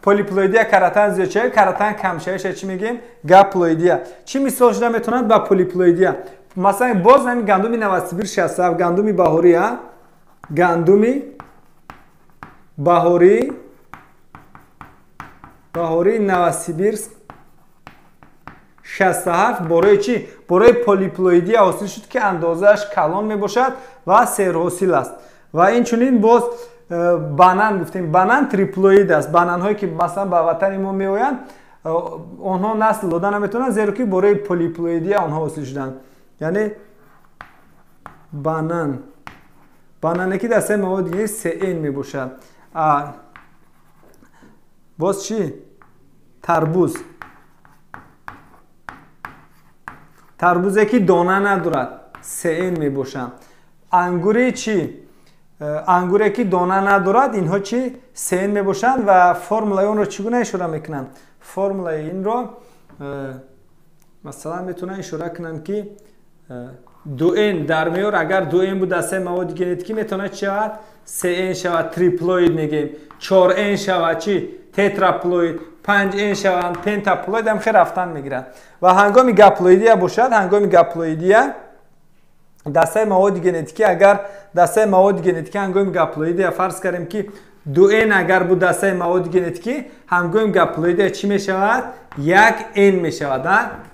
Полиплоидия каратан зиёдшавӣ, каратан камшавӣ шавад чӣ мегӯем? Гаплоидия. Чӣ мисол шуда метавонад ба полиплоидия? Масалан, боз ҳамин гандуми Новосибир 67, гандуми баҳорӣ, гандуми баҳорӣ, баҳории Новосибирск 67 бораи чӣ? Бораи полиплоидия ҳосил шуд, ки андозааш калон мебошад ва серҳосил аст. Ва инчунин боз Банан гуфтем, банан триплоид аст. Бананҳое ки масалан ба ватани мо меоянд, онҳо насл дода наметавонанд, зеро ки бораи полиплоидия онҳо ҳосил шуданд. Яъне банан, банане ки дастаи маводи генетикӣ 3N мебошад. Боз чӣ? Тарбуз, тарбузе ки дона надорад, 3N мебошанд. Ангури чӣ? Ангуре ки дона надорад, инҳо чӣ? 3N мебошанд. Ва формулаи онро чӣ гуна ишора мекунанд? Формулаи инро масалан метавонанд ишора кунанд, ки 2N дар меёр, агар 2N буд дастаи маводи генетикӣ, метавонад чӣ шавад? 3N шавад, триплоид мегӯем. 4N шавад чӣ? Тетраплоид. 5N шаванд, пентаплоид, ҳам хел рафтан мегирад. Ва ҳангоми гаплоидия бошад, ҳангоми гаплоидия дастаи маводи генетикӣ, агар дастаи маводи генетикӣ ҳангоми гаплоидия, фарз кардем ки 2N агар буд дастаи маводи генетикӣ, ҳангоми гаплоидия чӣ мешавад? 1N мешавад,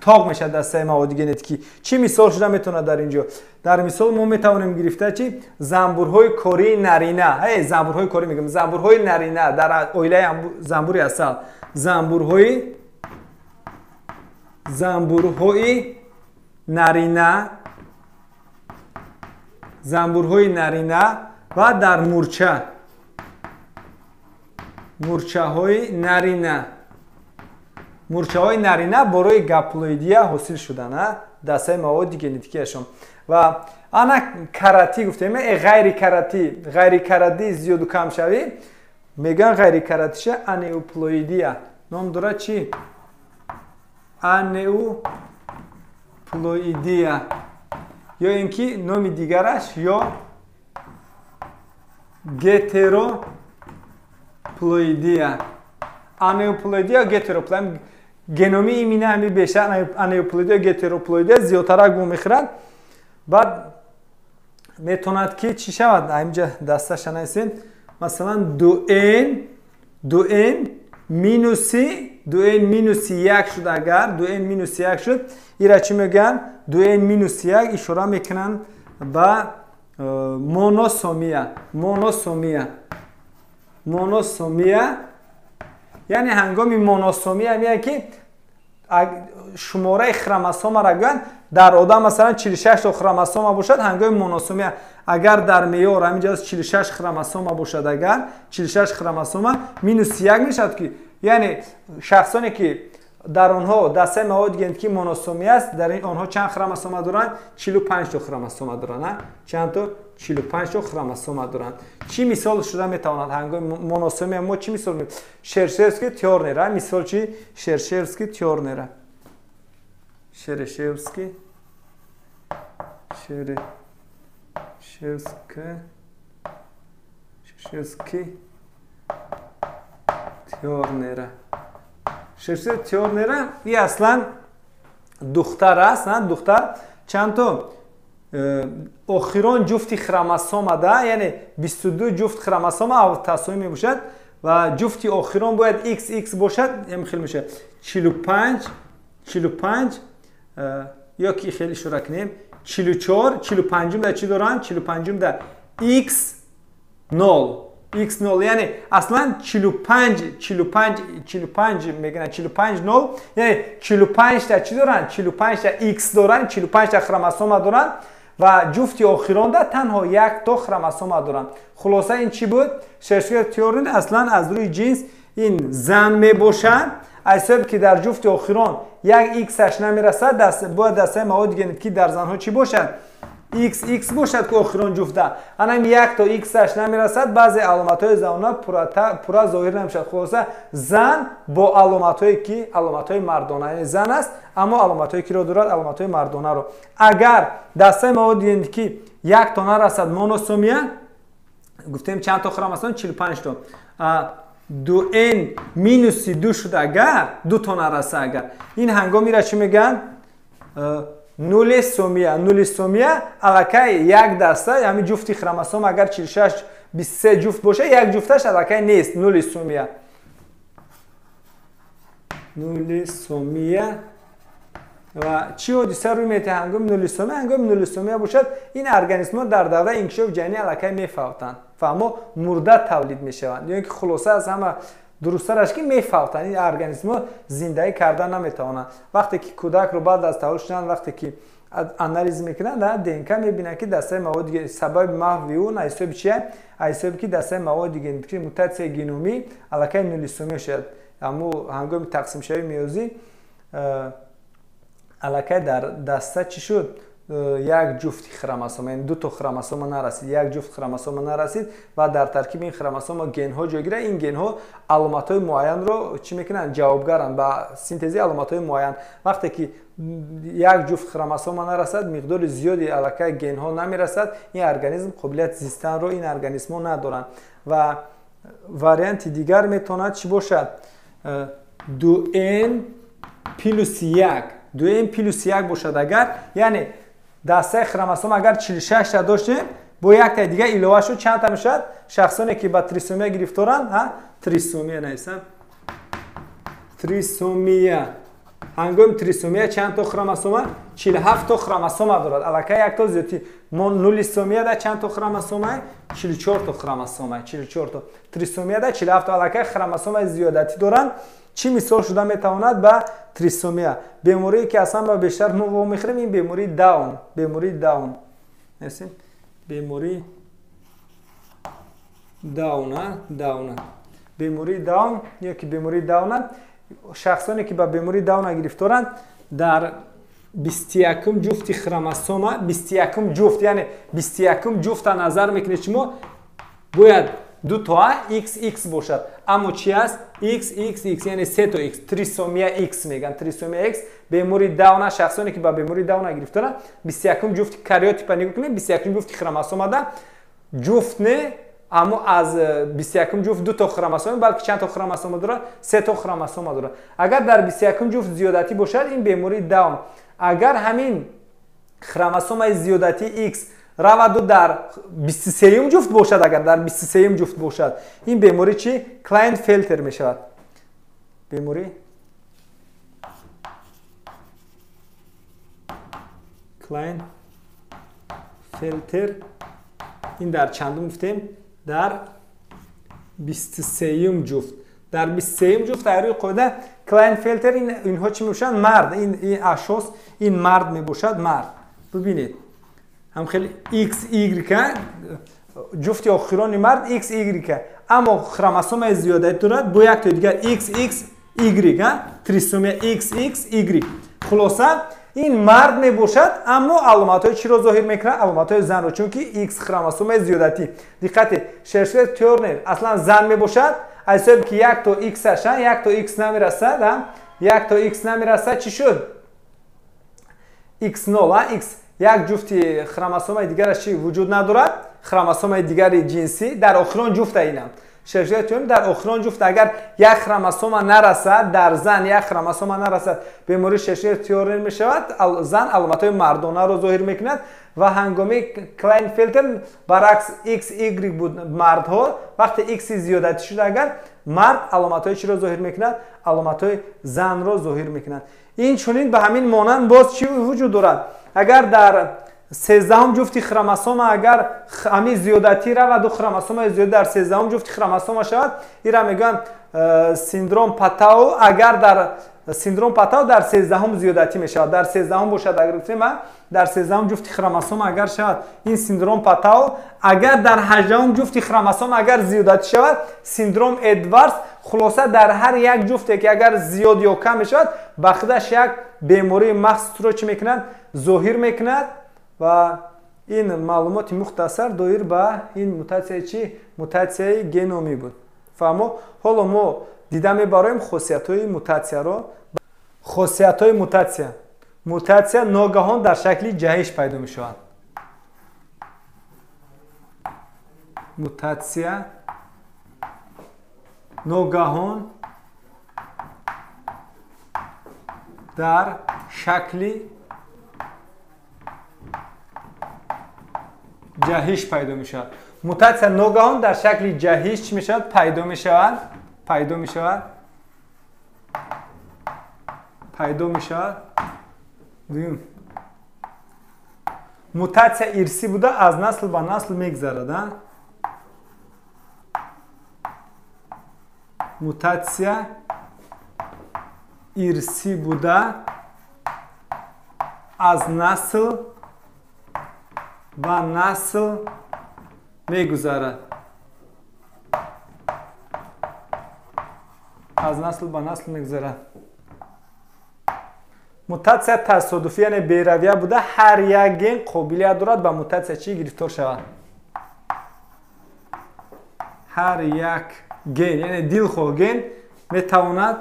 тоқ мешавад дастаи маводи генетикӣ. Чӣ мисол шуда метавонад дар инҷо? Дар мисол мо метавонем гирифта чи занбурҳои кории нарина, занбурҳои корӣ мегӯем, занбурҳои нарина дар оилаи занбури асал, занбурҳои нарина, занбурҳои нарина ва дар мурча, мурчаҳои нарина, мурчаҳои нарина барои гаплоидия ҳосил шуданд дастаи маводи генетикиашон. Ва ана каратӣ гуфтем, ғайрикаратӣ, ғайрикаратӣ зиёду камшавӣ мегӯянд, ғайрикаратиша анеуплоидия ном дорад. Чӣ? Анеуплоидия ё ин ки номи дигараш ё гетероплоидия. Анеуплоидия, гетероплоидия, геноми имина ҳами бештар анеуплоидия, гетероплоидия зиёдтарак вомехӯрад. Баъд метавонад ки чӣ шавад? Ҳаминҷа дасташа нависем, масалан 2N, 2N минуси 2N минуси 1 шуд, агар 2N минуси 1 шуд, ира чӣ мегӯянд? 2N минуси 1 ишора мекунанд ба моносомия, моносомия, моносомия. Яъне ҳангоми моносомия меяд ки шумораи хромосомаро гӯянд, дар одам масалан 46 то хромосома бошад, ҳангоми моносомия агар дар меёр ҳаминҷа 46 хромосома бошад, агар 46 хромосома минус 1 мешавад, ки яъне шахсоне ки дар онҳо дастаи маводи генетикӣ моносомия аст, дар онҳо чанд хромосома доранд? 45 то хромосома доранд. Чанд то? 45 то хромосома доранд. Чӣ мисол шуда метавонад ҳангоми моносомия? Мо чӣ мисол? Шершевский Тёрнера. Мисол чӣ? Шершевский Тёрнера, Шерешевский, Шерешевский, Шершевский Тёрнера. Шершевский Тёрнера и аслан духтар аст, духтар чанд то? Охирон ҷуфти хромосома да, яъне 22 ҷуфт хромосома тасоӣ мебошад ва ҷуфти охирон бояд XX бошад, хел мешавад 45, 45 ё ки хеле ишора кунем 44, 45 да чӣ доранд? 45 да X 0, X 0, яъне аслан 45, 45, 45 мегӯянд, 45 0, яъне 45 та чӣ доранд? 45 та X доранд, 45 та хромосома доранд ва ҷуфти охиронда танҳо як то хромосома доранд. Хулоса ин чӣ буд? Шершевский Тёрнер аслан аз рӯи ҷинс ин зан мебошад. Аз ҳисоби ки дар ҷуфти охирон як X-аш намерасад, бояд дастаи маводи генетикӣ дар занҳо чӣ бошад? XX бошад, ки охирон ҷуфта. Анам як то X-аш намерасад, баъзе аломатҳои занона пурра зоҳир намешавад. Хулоса зан бо аломатҳое ки аломатҳои мардона, яъне зан аст, аммо аломатҳое киро дорад? Аломатҳои мардонаро. Агар дастаи маводи генетикӣ як то нарасад, моносомия гуфтем, чанд то хромосом? 45 то. 2N минуси 2 шуд, агар 2 то нараса, агар ин ҳангомира чӣ мегӯянд? Нулисомия. Нулисомия аллакай як даста, ҳамин ҷуфти хромосома агар 46, 23 ҷуфт боша, як ҷуфташ аллакай нест, нулисомия. Нулисомия. Ва чӣ ҳодиса рӯй медиҳад ҳангоми нулисомия? Ҳангоми нулисомия бошад, ин организмҳо дар давраи инкишофи ҷанинӣ аллакай мефавтанд, фаҳмо, мурда тавлид мешаванд. Ё ин ки хулоса аз ҳама дурусттараш ки мефавтанд, ин организмҳо зиндагӣ карда наметавонанд. Вақте ки кӯдакро баъд аз таваллуд шудан, вақте ки анализ мекунанд, ДНК мебинанд, ки дастаи маводи сабаби маҳви ӯ аз ҳисоби чия? Аз ҳисоби ки дастаи маводи генетикӣ мутатсияи геномӣ аллакай нулисомия шуд. Аммо ҳангоми тақсимшавии меёзӣ аллакай дар даста чӣ шуд? Як ҷуфти хромосома, яъне дуто хромосома нарасид, як ҷуфт хромосома нарасид ва дар таркиби ин хромосома генҳо ҷой гирад. Ин генҳо аломатҳои муайянро чӣ мекунанд? Ҷавобгаранд ба синтези аломатҳои муайян. Вақте ки як ҷуфт хромосома нарасад, миқдори зиёди аллакай генҳо намерасад, ин организм қобилияти зистанро ин организмҳо надоранд. Ва варианти дигар метавонад чӣ бошад? 2n плюс 1. 2n плюс 1 бошад агар, яъне дастаи хромосома агар 46 та доштем, бо яктаи дигар илова шуд, чанд та мешавад? Шахсоне ки ба трисомия гирифторанд, трисомия нависам, трисомия. Ҳангоми трисомия чанд то хромосома? 47 то хромосома дорад. Аллакай як то зиёдтӣ. Мо нулисомияда чанд то хромосома? 44 то хромосома, 44 то. Трисомияда 47 то аллакай хромосомаи зиёдатӣ доранд. Чӣ мисол шуда метавонад ба трисомия? Беморие ки аслан ба бештар мо вомехӯрем, ин бемории Даун, бемории Даун. Нестем? Бемории Дауна, Дауна. Бемории Даун ё ки бемории Дауна, шахсоне ки ба бемории Дауна гирифторанд, дар 21 ҷуфти хромосома, 21 ҷуфт, яъне 21 ҷуфта назар мекунед шумо, бояд ду то XX бошад. Аммо чи аст? XXX, яъне се то X, трисомия X мегӯянд. Трисомия X, бемории Дауна, шахсоне ки ба бемории Дауна гирифторанд, 21 ҷуфти кариотипа нигоҳ кунед, 21 ҷуфти хромосомада ҷуфт не, аммо аз 21 ҷуфт ду то хромосома, балки чанд то хромосома дорад? Се то хромосома дорад. Агар дар 21 ҷуфт зиёдатӣ бошад, ин бемории Даун. Агар ҳамин хромосомаи зиёдатии X раваду дар 23 ҷуфт бошад, агар дар 23 ҷуфт бошад, ин беморӣ чи? Клайнфелтер мешавад. Беморӣ Клайнфелтер ин дар чандум гуфтем? Дар 23 ҷуфт. Дар 23 ҷуфт дар рӯи қоида Клайнфелтер инҳо чӣ мебошанд? Мард. Ин ашхос, ин мард мебошад, мард. Бибинед, ҳам хеле XY ҷуфти охирони мард XY, аммо хромосомаи зиёдатӣ дорад бо як тои дигар XXY, трисомия XXY. Хулоса ин мард мебошад, аммо аломатҳои чиро зоҳир мекунад? Аломатҳои занро, чунки X хромосомаи зиёдатӣ. Диққате, Шершер Тернер аслан зан мебошад, аз ҳисоби ки як то X-аш, як то X намерасад, як то X намерасад, чӣ шуд? X0, X як ҷуфти хромосомаи дигараш чи вуҷуд надорад, хромосомаи дигари ҷинсӣ дар охирон ҷуфта инам. Шершер Тернер дар охирон ҷуфта агар як хромосома нарасад, дар зан як хромосома нарасад, бемории Шершер Тернер мешавад, зан аломатҳои мардонаро зоҳир мекунад. Ва ҳангоми Клайнфелтер баръакс XY буд мардҳо, вақте X зиёдатӣ шуд, агар мард аломатҳои чиро зоҳир мекунад? Аломатҳои занро зоҳир мекунад. Ин чунин ба ҳамин монанд боз чӣ вуҷуд дорад? Агар дар 13 ҷуфти хромосома агар ҳамин зиёдатӣ раваду хромосомаи зиёд дар 13 ҷуфти хромосома шавад, инро мегӯянд синдром Патау. Агар дар синдром Патау дар 13 зиёдатӣ мешавад, дар 13 бошад, агар гуфтем, дар 13 ҷуфти хромосома агар шавад, ин синдром Патау. Агар дар 18 ҷуфти хромосома агар зиёдатӣ шавад, синдром Эдвардс. Хулоса дар ҳар як ҷуфте ки агар зиёд ё кам мешавад, ба худаш як бемории махсусро чӣ мекунад? Зоҳир мекунад. Ва ин маълумоти мухтасар доир ба ин мутатсияи чӣ? Мутатсияи геномӣ буд. Фаҳмо? Ҳоло мо дида мебароем хосиятҳои мутатсияро. Хосиятҳои мутатсия. Мутатсия ногаҳон дар шакли ҷаҳиш пайдо мешавад. Мутатсия ногаҳон дар шакли ҷаҳиш пайдо мешавад. Мутатсия ногаҳон дар шакли ҷаҳиш чӣ мешавад? Пайдо мешавад. Пайдо мешавад. Пайдо мешавад. Дуюм, мутатсия ирсӣ буда аз насл ба насл мегзарад. Мутатсия ирсӣ буда аз насл ба насл мегузарад. Аз насл ба насл мегузарад. Мутатсия тасодуфӣ, яъне беравия буда ҳар як ген қобилият дорад ба мутатсия чӣ гирифтор шавад. Ҳар як ген, яъне дилхоҳ ген метавонад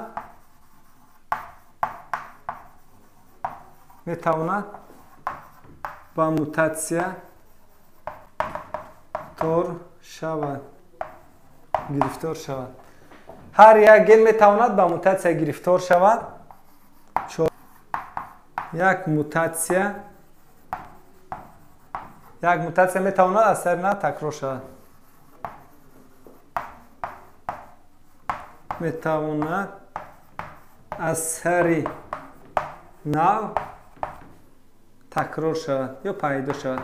ба мутатсия тор шавад, гирифтор шавад. Ҳар як ген метавонад ба мутатсия гирифтор шавад. Як мутатсия метавонад аз сари нав такрор шавад. Метавонад аз сари нав такрор шавад ё пайдо шавад.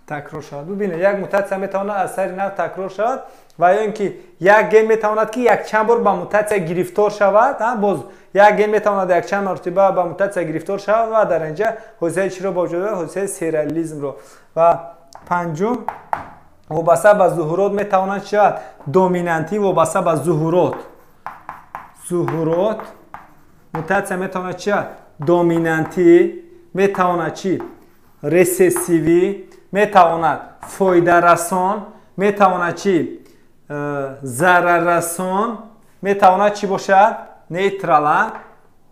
Такрор шавад. Бубинед, як мутатсия метавонад аз сари нав такрор шавад ва ё ин ки як ген метавонад ки якчанд бор ба мутатсия гирифтор шавад. Боз як ген метавонад якчанд маротиба ба мутатсия гирифтор шавад ва дар инҷа ҳодисаи чиро ба вуҷуд оварад? Ҳодисаи сериализмро. Ва панҷум, вобаста ба зуҳурот метавонад чӣ шавад? Доминантӣ вобаста ба зуҳурот. Зуҳурот мутатсия метавонад чӣ шавад? Доминантӣ метавонад чӣ? Ресессивӣ метавонад фоидарасон, метавонад чӣ? Зараррасон, метавонад чӣ бошад? Нейтрал.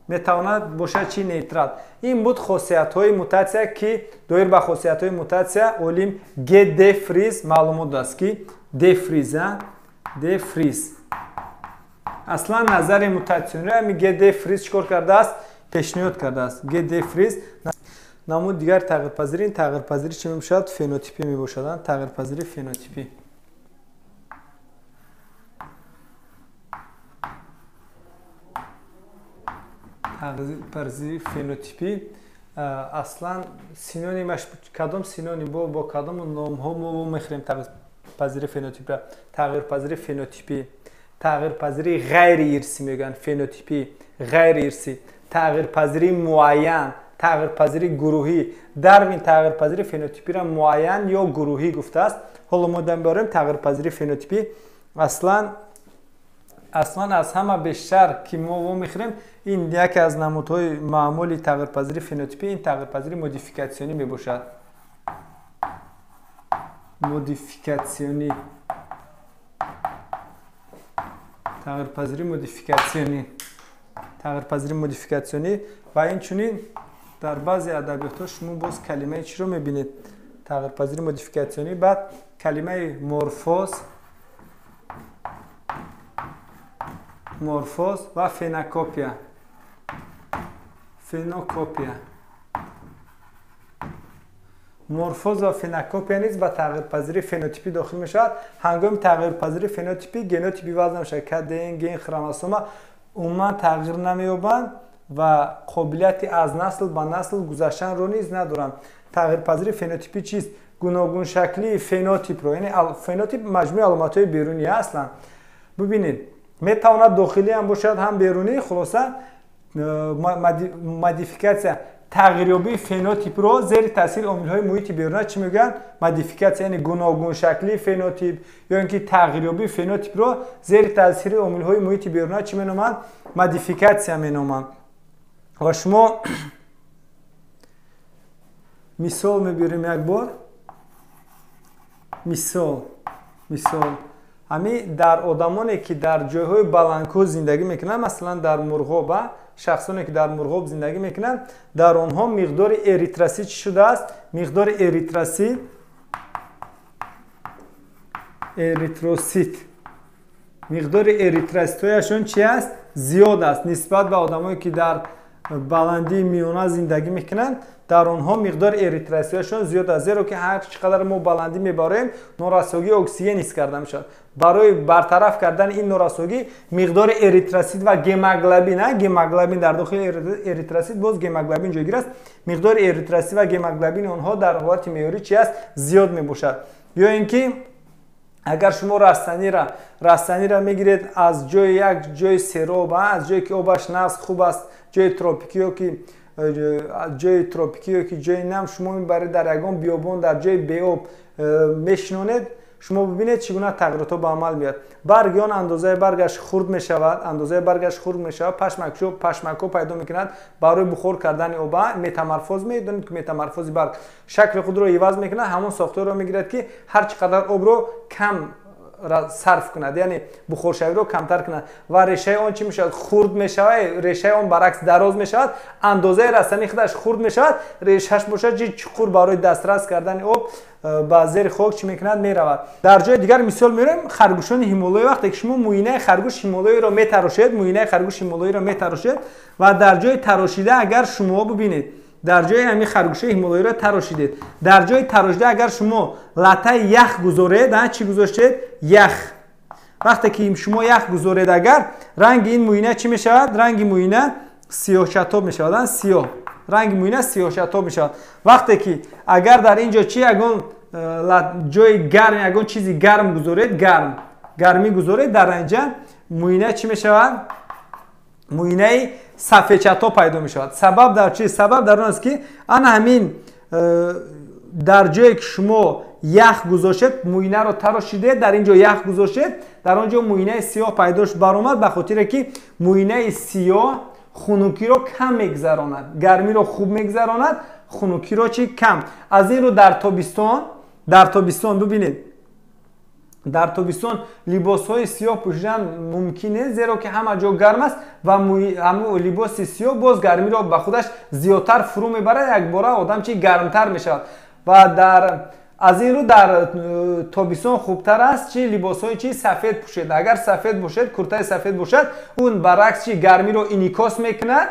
Метавонад бошад чӣ? Нейтрал. Ин буд хосиятҳои мутатсия, ки доир ба хосиятҳои мутатсия олим Г. Д. Фриз маълумот додааст, ки Д. Фриз, Д. Фриз аслан назари мутатсионӣ ҳами Г. Д. Фриз чӣ кор кардааст? Пешниҳод кардааст. Г. Д. Фриз. Намуди дигар тағйирпазирӣ, ин тағйирпазирӣ чӣ мебошад? Фенотипӣ мебошад. Тағйирпазирии фенотипӣ. Тағйирпазирии фенотипӣ аслан синонимаш кадом синоним бо кадом номҳо мо мехӯрем тағйирпазирии фенотипӣ? Тағйирпазирии фенотипӣ, тағйирпазирии ғайриирсӣ мегӯянд, фенотипӣ ғайриирсӣ, тағйирпазирии муайян, тағйирпазирии гурӯҳӣ. Дарвин тағйирпазирии фенотипиро муайян ё гурӯҳӣ гуфтааст. Ҳоло мо дам барем тағйирпазирии фенотипӣ аслан аз ҳама бештар ки мо вомехӯрем, ин яке аз намудҳои маъмули тағйирпазирии фенотипӣ ин тағйирпазирии модификатсионӣ мебошад. Модификатсионӣ, тағйирпазирии модификатсионӣ, тағйирпазирии модификатсионӣ. Ва инчунин дар баъзе адабиётҳо шумо боз калимаи чиро мебинед? Тағйирпазирии модификатсионӣ, баъд калимаи морфоз, морфоз ва фенокопия. Фенокопия. Морфоз ва фенокопия низ ба тағйирпазирии фенотипӣ дохил мешавад. Ҳангоми тағйирпазирии фенотипӣ генотип иваз намешавад, КДН, ген, хромосома умуман тағйир намеёбанд ва қобилияти аз насл ба насл гузаштанро низ надоранд. Тағйирпазирии фенотипӣ чист? Гуногуншаклии фенотипро, яъне фенотип маҷмӯи аломатҳои берунӣ аслан. Бубинед, метавонад дохилӣ ҳам бошад, ҳам берунӣ. Хулоса, модификатсия тағйирёбии фенотипро зери таъсири омилҳои муҳити беруна чӣ мегӯянд? Модификатсия, яъне гуногуншаклии фенотип ё ин ки тағйирёбии фенотипро зери таъсири омилҳои муҳити беруна чӣ меноманд? Модификатсия меноманд. Ва шумо мисол мебирем як бор. Мисол ҳами дар одамоне ки дар ҷойҳои баландкӯҳ зиндагӣ мекунанд, масалан дар Мурғоб, шахсоне ки дар Мурғоб зиндагӣ мекунанд, дар онҳо миқдори эритросит чӣ шудааст? Миқдори эритросит, миқдори эритроситҳояшон чи аст? Зиёд аст нисбат ба одамое ки дар баландии миёна зиндагӣ мекунанд, дар онҳо миқдори эритроситҳояшон зиёд аст, зеро ки ҳар чӣ қадар мо баландӣ мебарем, норасогии оксиген ҳис карда мешавад. Барои бартараф кардани ин норасогӣ миқдори эритросит ва гемоглобин, гемоглобин дар дохили эритросит боз гемоглобин ҷойгир аст, миқдори эритросит ва гемоглобини онҳо дар ҳолати меъёрӣ чи аст? Зиёд мебошад. Ё ин ки агар шумо растаниро мегиред аз ҷои як ҷои сероб, аз ҷое ки обаш нағз хуб аст, ҷои тропикӣ ё ки ҷои тропикӣ ё ки ҷои нам, шумо мебаред дар ягон биёбон, дар ҷои беоб мешинонед, шумо бибинед, чӣ гуна тағйиротҳо ба амал меояд. Барги он, андозаи баргаш хурд мешавад, андозаи баргаш хурд мешавад, пашмакҳо пайдо мекунад барои бухор кардани оба. Метаморфоз, медонед ки метаморфози барг шакли худро иваз мекунад, ҳамон сохторро мегирад, ки ҳар чӣ қадар обро кам сарф кунад, яъне бухоршавиро камтар кунад. Ва решаи он чӣ мешавад? Хурд мешавад. Решаи он баръакс дароз мешавад, андозаи растани худаш хурд мешавад, решаш бошад ҷи чуқур барои дастрас кардани об ба зери хок чӣ мекунад? Меравад. Дар ҷои дигар мисол меорем: харгӯшони ҳимолоӣ. Вақте ки шумо муинаи харгӯш ҳимолоиро метарошед, муинаи харгӯш ҳимолоиро метарошед ва дар ҷои тарошида агар шумо бибинед, дар ҷои ҳамин харгӯшои ҳимолоиро тарошидед, дар ҷои тарошида агар шумо латтаи ях гузоред, чӣ гузоштед? Ях. Вақте ки шумо ях гузоред, агар ранги ин муина чӣ мешавад? Ранги муина сиёҳчатоб мешавад, сиёҳ. Ранги муина сиёҳчатоб мешавад. Вақте ки агар дар ин ҷо чи ягон ҷои гарм, ягон чизи гарм гузоред, гарм, гармӣ гузоред, дар инҷа муина чӣ мешавад? Муинаи сафедчато пайдо мешавад. Сабаб дар чи? Сабаб дар он аст, ки ана ҳамин дар ҷое ки шумо ях гузоштед, муинаро тарошидед, дар ин ҷо ях гузоштед, дар он ҷо муинаи сиёҳ пайдо баромад, ба хотире ки муинаи сиёҳ хунукиро кам мегузаронад, гармиро хуб мегузаронад, хунукиро чи? Кам. Аз ин рӯ дар тобистон бибинед, дар тобистон либосҳои сиёҳ пӯшидан мумкин нест, зеро ки ҳама ҷо гарм аст ва ҳамун либоси сиёҳ боз гармиро ба худаш зиёдтар фурӯ мебарад, якбора одам чи гармтар мешавад. Ва дар аз ин рӯ дар тобистон хубтар аст чи либосҳои чи сафед пӯшед. Агар сафед бошед, куртаи сафед бошад, он баръакс чи гармиро инъикос мекунад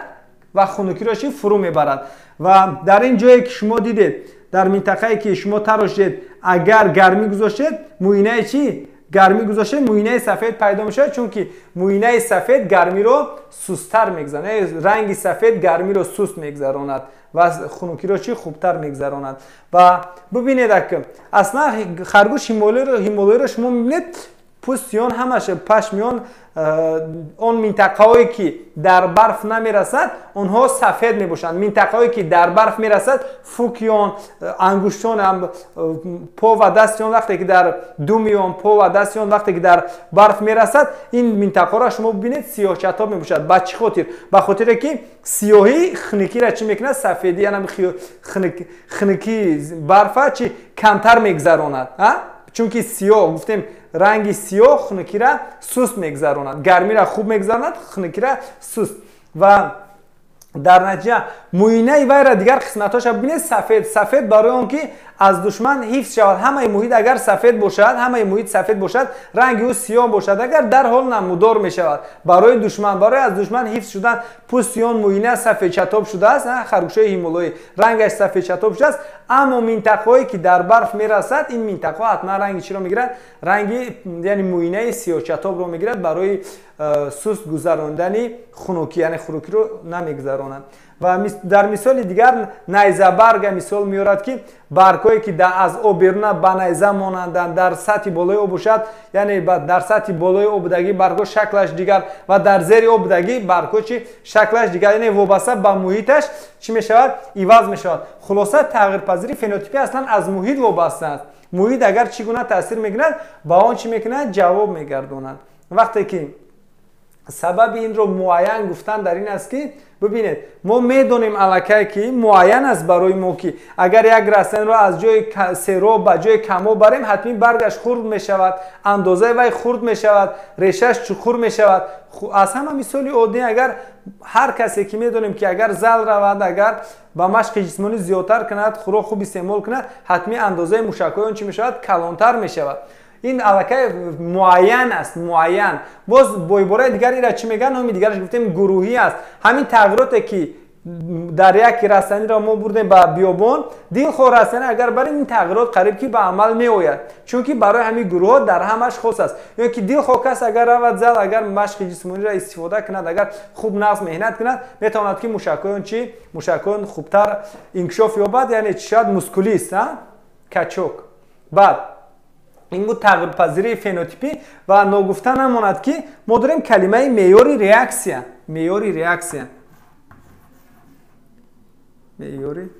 ва хунукиро чи фурӯ мебарад. Ва дар ин ҷое ки шумо дидед, дар минтақае ки шумо тарошидед, агар гармӣ гузоштед, муинаи чӣ гармӣ гузоштед, муинаи сафед пайдо мешавад, чунки муинаи сафед гармиро сусттар мегузаронад. Ранги сафед гармиро суст мегузаронад ва хунукиро чӣ хубтар мегузаронад. Ва бибинед, ак аслан харгӯш ҳимолоиро шумо мебинед, пӯсти он ҳамаш, пашми он, он минтақаҳое ки дар барф намерасад, онҳо сафед мебошанд. Минтақаҳое ки дар барф мерасад, фуки он, ангуштон, по ва дасти он, вақте ки дар думи он, по ва дасти он вақте ки дар барф мерасад, ин минтақаҳоро шумо бибинед, сиёҳчатоб мебошад. Ба чӣ хотир? Ба хотире ки сиёҳӣ хунукиро чӣ мекунад? Сафедӣ, янам хунукии барфа чӣ камтар мегузаронад, чунки сиёҳ гуфтем, ранги сиёҳ хунукира суст мегузаронад, гармиро хуб мегузаронад, хунукира суст. Ва дар натиҷа муинаи вайра дигар қисматҳоша бибинед, сафед, сафед, барои он ки аз душман ҳифз шавад. Ҳамаи муҳит агар сафед бошад, ҳамаи муҳит сафед бошад, ранги ӯ сиёҳ бошад агар, дарҳол намудор мешавад барои душман. Барои аз душман ҳифз шудан пӯсти он, муина сафедчатоб шудааст. Харгӯшои ҳимолоӣ рангаш сафедчатоб шудааст, аммо минтақаҳое ки дар барф мерасад, ин минтақаҳо ҳатман ранги чиро мегирад? Ранги, яъне муинаи сиёҳчатобро мегирад барои суст гузарондани хунукӣ, яъне хунукиро намегузаронад. Ва дар мисоли дигар найзабарга мисол меорад, ки баргҳое ки аз об беруна ба найза монанданд, дар сатҳи болои об бошад, яъне дар сатҳи болои об будагӣ баргҳо шаклаш дигар ва дар зери об будагӣ баргҳо чи шаклаш дигар, яъне вобаста ба муҳиташ чӣ мешавад? Иваз мешавад. Хулоса, тағйирпазирии фенотипӣ аслан аз муҳит вобаста аст. Муҳит агар чӣ гуна таъсир мекунад, ба он чӣ мекунад? Ҷавоб мегардонад. Вақте ки сабаби инро муайян гуфтан дар ин аст, ки бибинед, мо медонем аллакай, ки муайян аст барои мо, ки агар як растаниро аз ҷои сероб ба ҷои камоб барем, ҳатмӣ баргаш хурд мешавад, андозаи вай хурд мешавад, решаш чуқур мешавад. Аз ҳама мисоли оддӣ, агар ҳар касе ки медонем, ки агар зал равад, агар ба машқи ҷисмонӣ зиёдтар кунад, хӯрок хуб истеъмол кунад, ҳатмӣ андозаи мушакҳои он чӣ мешавад? Калонтар мешавад. Ин аллакай муайян аст, муайян. Боз бо ибораи дигар ира чӣ мегӯянд? Номи дигараш гуфтем, гурӯҳӣ аст. Ҳамин тағйироте ки Дар як растаниро мо бурдем ба биёбон, дилхоҳ растани агар барем, ин тағйирот қариб ки ба амал меояд, чунки барои ҳамин гурӯҳҳо дар ҳамаш хос аст. Ё ки дилхоҳ кас агар равад зал, агар машқи ҷисмониро истифода кунад, агар хуб нағз меҳнат кунад, метавонад ки мушакҳои он чи мушакҳои он хубтар инкишоф ёбад, яъне чӣ шавад, мускулист, качок. Баъд ин буд тағйирпазирии фенотипӣ. Ва ногуфта намонад, ки мо дорем калимаи меъёри реаксия, меъёри реаксия, меъёри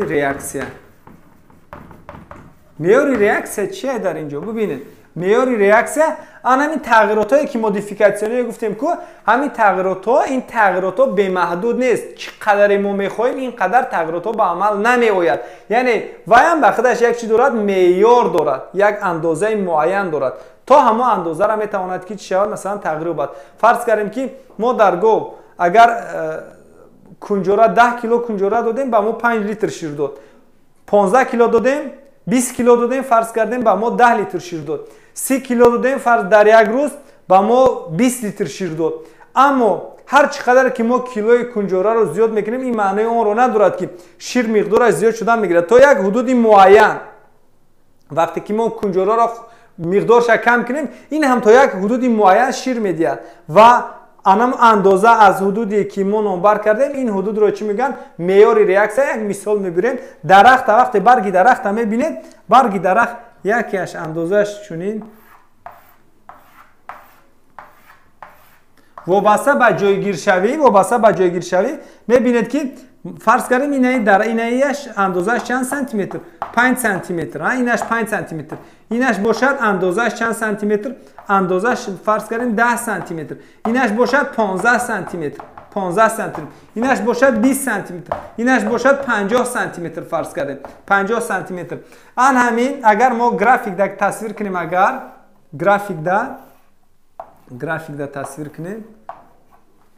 реаксия. Меъёри реаксия чие дар ин ҷо? Бубинед, меъёри реаксия ан ҳамин тағйиротҳое ки модификатсионие гуфтем ку, ҳамин тағйиротҳо, ин тағйиротҳо бемаҳдуд нест. Чӣ қадаре мо мехоҳем, ин қадар тағйиротҳо ба амал намеояд. Яъне вайам ба худаш як чӣ дорад? Меъёр дорад, як андозаи муайян дорад. То ҳамон андозаро метавонад ки чӣ шавад, масалан тағйир ёбад. Фарз кардем, ки мо дар гов агар кунҷора, 10 кило кунҷора додем, ба мо 5 литр шир дод. 15 кило додем, 20 кило додем, фарз кардем, ба мо 10 литр шир дод. 30 кило додем, фарз, дар як рӯз ба мо 20 литр шир дод. Аммо ҳар чӣ қадар ки мо килои кунҷораро зиёд мекунем, ин маънои онро надорад, ки шир миқдораш зиёд шудан мегирад. То як ҳудуди муайян. Вақте ки мо кунҷораро миқдорша кам кунем, ин ҳам то як ҳудуди муайян шир медиҳад. Ва анам андоза аз ҳудуде ки мо номбар кардем, ин ҳудудро чӣ мегӯянд? Меъёри реаксия. Як мисол мебирем. Дарахта, вақте барги дарахта мебинед, барги дарахт якеаш андозааш чунин, вобаста ба ҷойгиршавӣ, вобаста ба ҷойгиршавӣ мебинед, ки фарз кардем, инаи дар инаияш андозааш чанд сантиметр? 5 сантиметр. Инаш 5 сантиметр. Инаш бошад андозааш чанд сантиметр? Андозааш фарз кардем 10 сантиметр. Инаш бошад 15 сантиметр, 15 сантиметр. Инаш бошад 20 сантиметр. Инаш бошад 50 сантиметр, фарз кардем 50 сантиметр. Ан ҳамин агар мо графикда тасвир кунем, агар графикда тасвир кунем,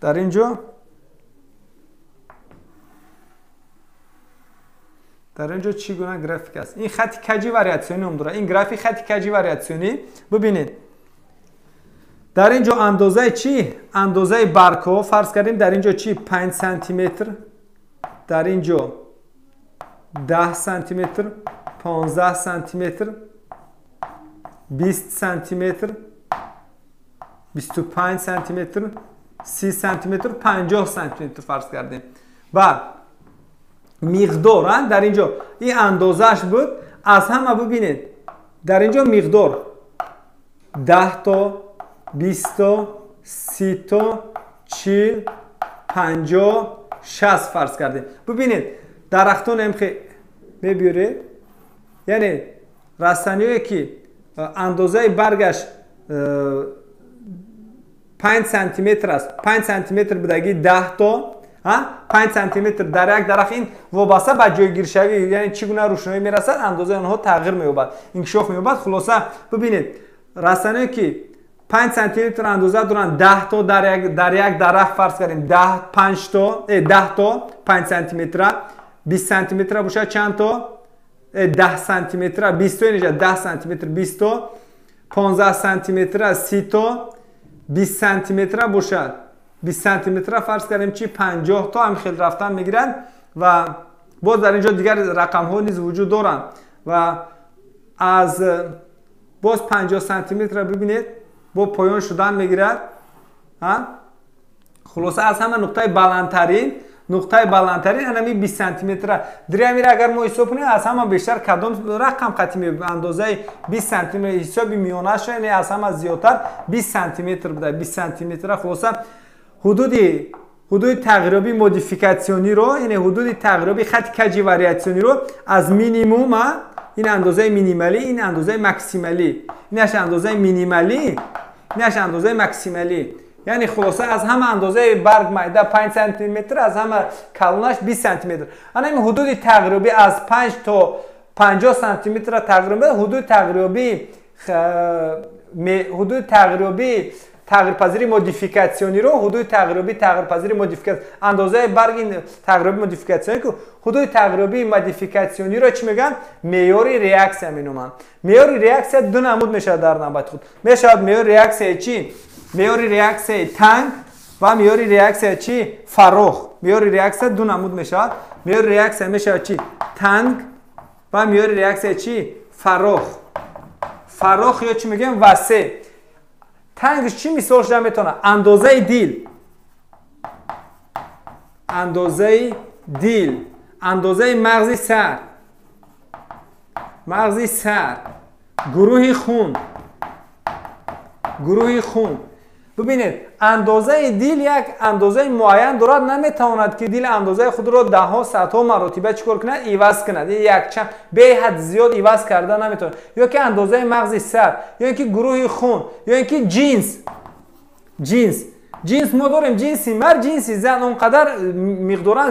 дар ин ҷо чӣ гуна график аст? Ин хати каҷи вариатсионӣ ном дорад. Ин график хати каҷи вариатсионӣ. Бубинед, дар ин ҷо андозаи чӣ? Андозаи баргҳо, фарз кардем, дар ин ҷо чӣ? 5 сантиметр, дар ин ҷо 10 сантиметр, 15 сантиметр, 20 сантиметр, 25 сантиметр, 30 сантиметр, 50 сантиметр фарз кардем. Баъд миқдор дар ин ҷо ин андозааш буд. Аз ҳама бубинед, дар ин ҷо миқдор 10 то, 20 то, 30 то, 40, 50, 60 фарз кардем. Бубинед, дарахтон амхе мебиёред, яъне растаниое ки андозаи баргаш 5 сантиметр аст, 5 сантиметр будагӣ 10 то, 5 сантиметр дар як дарахт. Ин вобаста ба ҷойгиршавӣ, яъне чӣ гуна рӯшноӣ мерасад, андозаи онҳо тағйир меёбад, инкишоф меёбад. Хулоса, бубинед, растаниое ки 5 сантиметр андоза доранд, 10 то дар як дарахт, фарз кардем 10, 5 то, 10 то 5 сантиметра, 20 сантиметра бошад чанд то? 10 сантиметра 20 то, инҷа 10 сантиметр 20 то, 15 сантиметра 30 то, 20 сантиметра бошад, 20 сантиметра фарз кардем чи? 50 то. Ҳам хел рафтан мегиранд. Ва боз дар ин ҷо дигар рақамҳо низ вуҷуд доранд. Ва аз боз 50 сантиметра бибинед, бо поён шудан мегирад. Хулоса, аз ҳама нуқтаи баландтарин, нуқтаи баландтарин анами 20 сантиметра. Дирамира агар мо ҳисоб кунем, аз ҳама бештар кадом рақам қатъи меёбем? Андозаи 20 сантиметр ҳисоби миёнааш, яъне аз ҳама зиёдтар 20 сантиметр буда, 20 сантиметра. Хулоса, ҳудуди тағйирёбии модификатсиониро, яъне ҳудуди тағйирёбии хати каҷи вариатсиониро аз минимум, ин андозаи минималӣ, ин андозаи максималӣ, инаш андозаи минималӣ, инаш андозаи максималӣ. Яъне хулоса, аз ҳама андозаи барг майда 5 сантиметр, аз ҳама калонаш 20 сантиметр. Ана ин ҳудуди тағйирёбӣ аз 5 то 50 сантиметра тағйир меёбад. Ҳудуди тағйирёбии тағйирпазири модификатсиониро, ҳудуди тағйирёбии тағйирпазири модификатсиони, андозаи барги тағйирёбии модификатсионӣ ку, ҳудуди тағйирёбии модификатсиониро чӣ мегӯянд? Меъёри реаксия меноманд. Меъёри реаксия ду намуд мешавад. Дар навбати худ мешавад меъёри реаксияи чӣ? Меъёри реаксияи танг Ва меъёри реаксия чӣ? Фарох. Меъёри реаксия ду намуд мешавад. Меъёри реаксия мешавад чӣ? Танг. Ва меъёри реаксия чӣ? Фарох. Фарох ё чӣ мегӯем? Васеъ. Тангш чӣ мисол шуда метавонад? Андозаи дил. Андозаи дил. Андозаи мағзи сар. Мағзи сар. Гурӯҳи хун. Гурӯҳи хун. Бибинед, андозаи дил як андозаи муайян дорад, наметавонад ки дил андозаи худро даҳҳо, садҳо маротиба чӣ кор кунад? Иваз кунад. Якчанд беҳад зиёд иваз карда наметавонад. Ё ки андозаи мағзи сар, ё ин ки гурӯҳи хун, ё ин ки ҷинс. Ҷинс. Ҷинс мо дорем ҷинси мард, ҷинси зан, он қадар миқдоран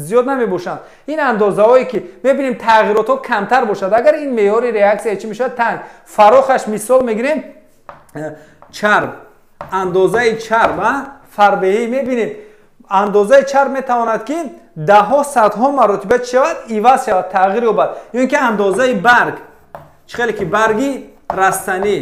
зиёд намебошанд. Ин андозаҳое ки мебинем тағйиротҳо камтар бошад, агар ин меъёри реаксия чӣ мешавад? Танг. Фарохаш мисол мегирем чарб. Андозаи чарб, фарбеҳӣ мебинем. Андозаи чарб метавонад ки даҳҳо, садҳо маротиба чӣ шавад? Иваз шавад, тағйир ёбад. Ё ин ки андозаи барг. Чӣ хеле ки барги растанӣ.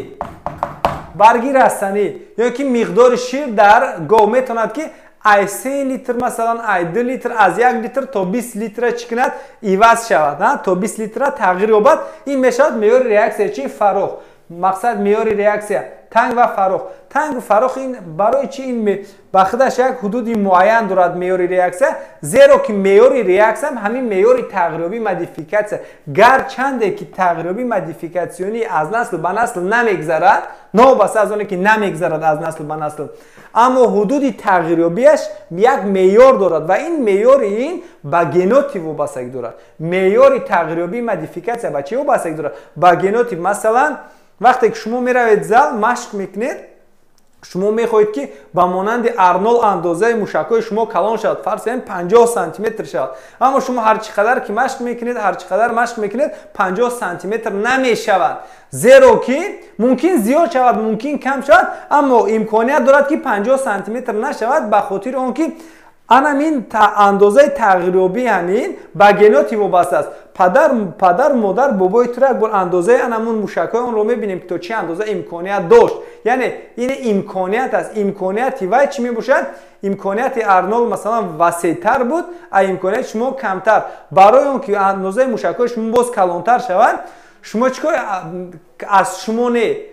Барги растанӣ ё ки миқдори шир дар гов метавонад ки ай 3 литр, масалан, ай 2 литр, аз 1 литр то 20 литра чӣ кунад? Иваз шавад, то 20 литра тағйир ёбад. Ин мешавад меъёри реаксия чӣ? Фарох. Мақсад меъёри реаксия танг ва фарох. Танг ва фарох ин барои чӣ ин ба худаш як ҳудуди муайян дорад меъёри реаксия? Зеро ки меъёри реаксия ҳамин меъёри тағйирёбии модификатсия. Гарчанде ки тағйирёбии модификатсионӣ аз насл ба насл намегзарад, новобаста аз оне ки намегзарад аз насл ба насл, аммо ҳудуди тағйирёбиаш як меъёр дорад ва ин меъёри ин ба генотип вобастагӣ дорад. Меъёри тағйирёбии модификатсия ба чӣ вобастагӣ дорад? Ба генотип. Масалан, вақте ки шумо меравед зал, машқ мекунед, шумо мехоҳед ки ба монанди Арнолд андозаи мушакҳои шумо калон шавад, фарз кунем 50 сантиметр шавад. Аммо шумо ҳар чӣ қадар ки машқ мекунед, ҳар чӣ қадар машқ мекунед, 50 сантиметр намешавад. Зеро ки мумкин зиёд шавад, мумкин кам шавад, аммо имконият дорад ки 50 сантиметр нашавад, ба хотири он ки анамин андозаи тағйирёбии ҳамин ба генотип вобаста аст. Падар, модар, бобои туро як бор андозаи анамун мушакҳои онро мебинем ки то чӣ андоза имконият дошт. Яъне ин имконият аст. Имконияти вай чӣ мебошад? Имконияти Арнолд масалан васеътар буд, а имконияти шумо камтар. Барои он ки андозаи мушакҳои шумо боз калонтар шавад, шумо чӣ кор аз шумо не,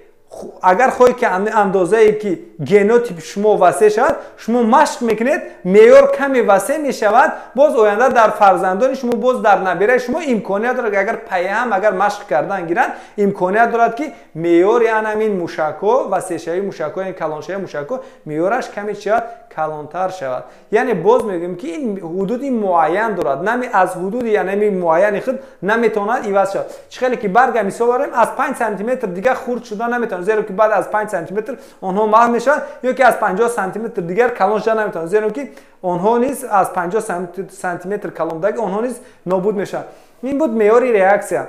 агар хоҳед ки андозае ки генотипи шумо васеъ шавад, шумо машқ мекунед, меъёр каме васеъ мешавад, боз оянда дар фарзандони шумо, боз дар набираи шумо имконият дорад, агар пайҳам агар машқ кардан гиранд, имконият дорад ки меъёри анамин мушакҳо, васеъшавии мушакҳо, яъне калоншавии мушакҳо, меъёраш каме шавад, калонтар шавад. Яъне боз мегӯем ки ин ҳудуди муайян дорад, нами аз ҳудуди анами муайяни худ наметавонад иваз шавад. Чӣ хеле ки барга мисол барем, аз 5 сантиметр дигар хурд шуда наметавонад, зеро ки баъд аз 5 сантиметр онҳо маҳв мешаванд, ё ки аз 50 сантиметр дигар калон шуда наметавонанд, зеро ки онҳо низ аз 50 сантиметр калон будаги онҳо низ нобуд мешаванд. Ин буд меъёри реаксия.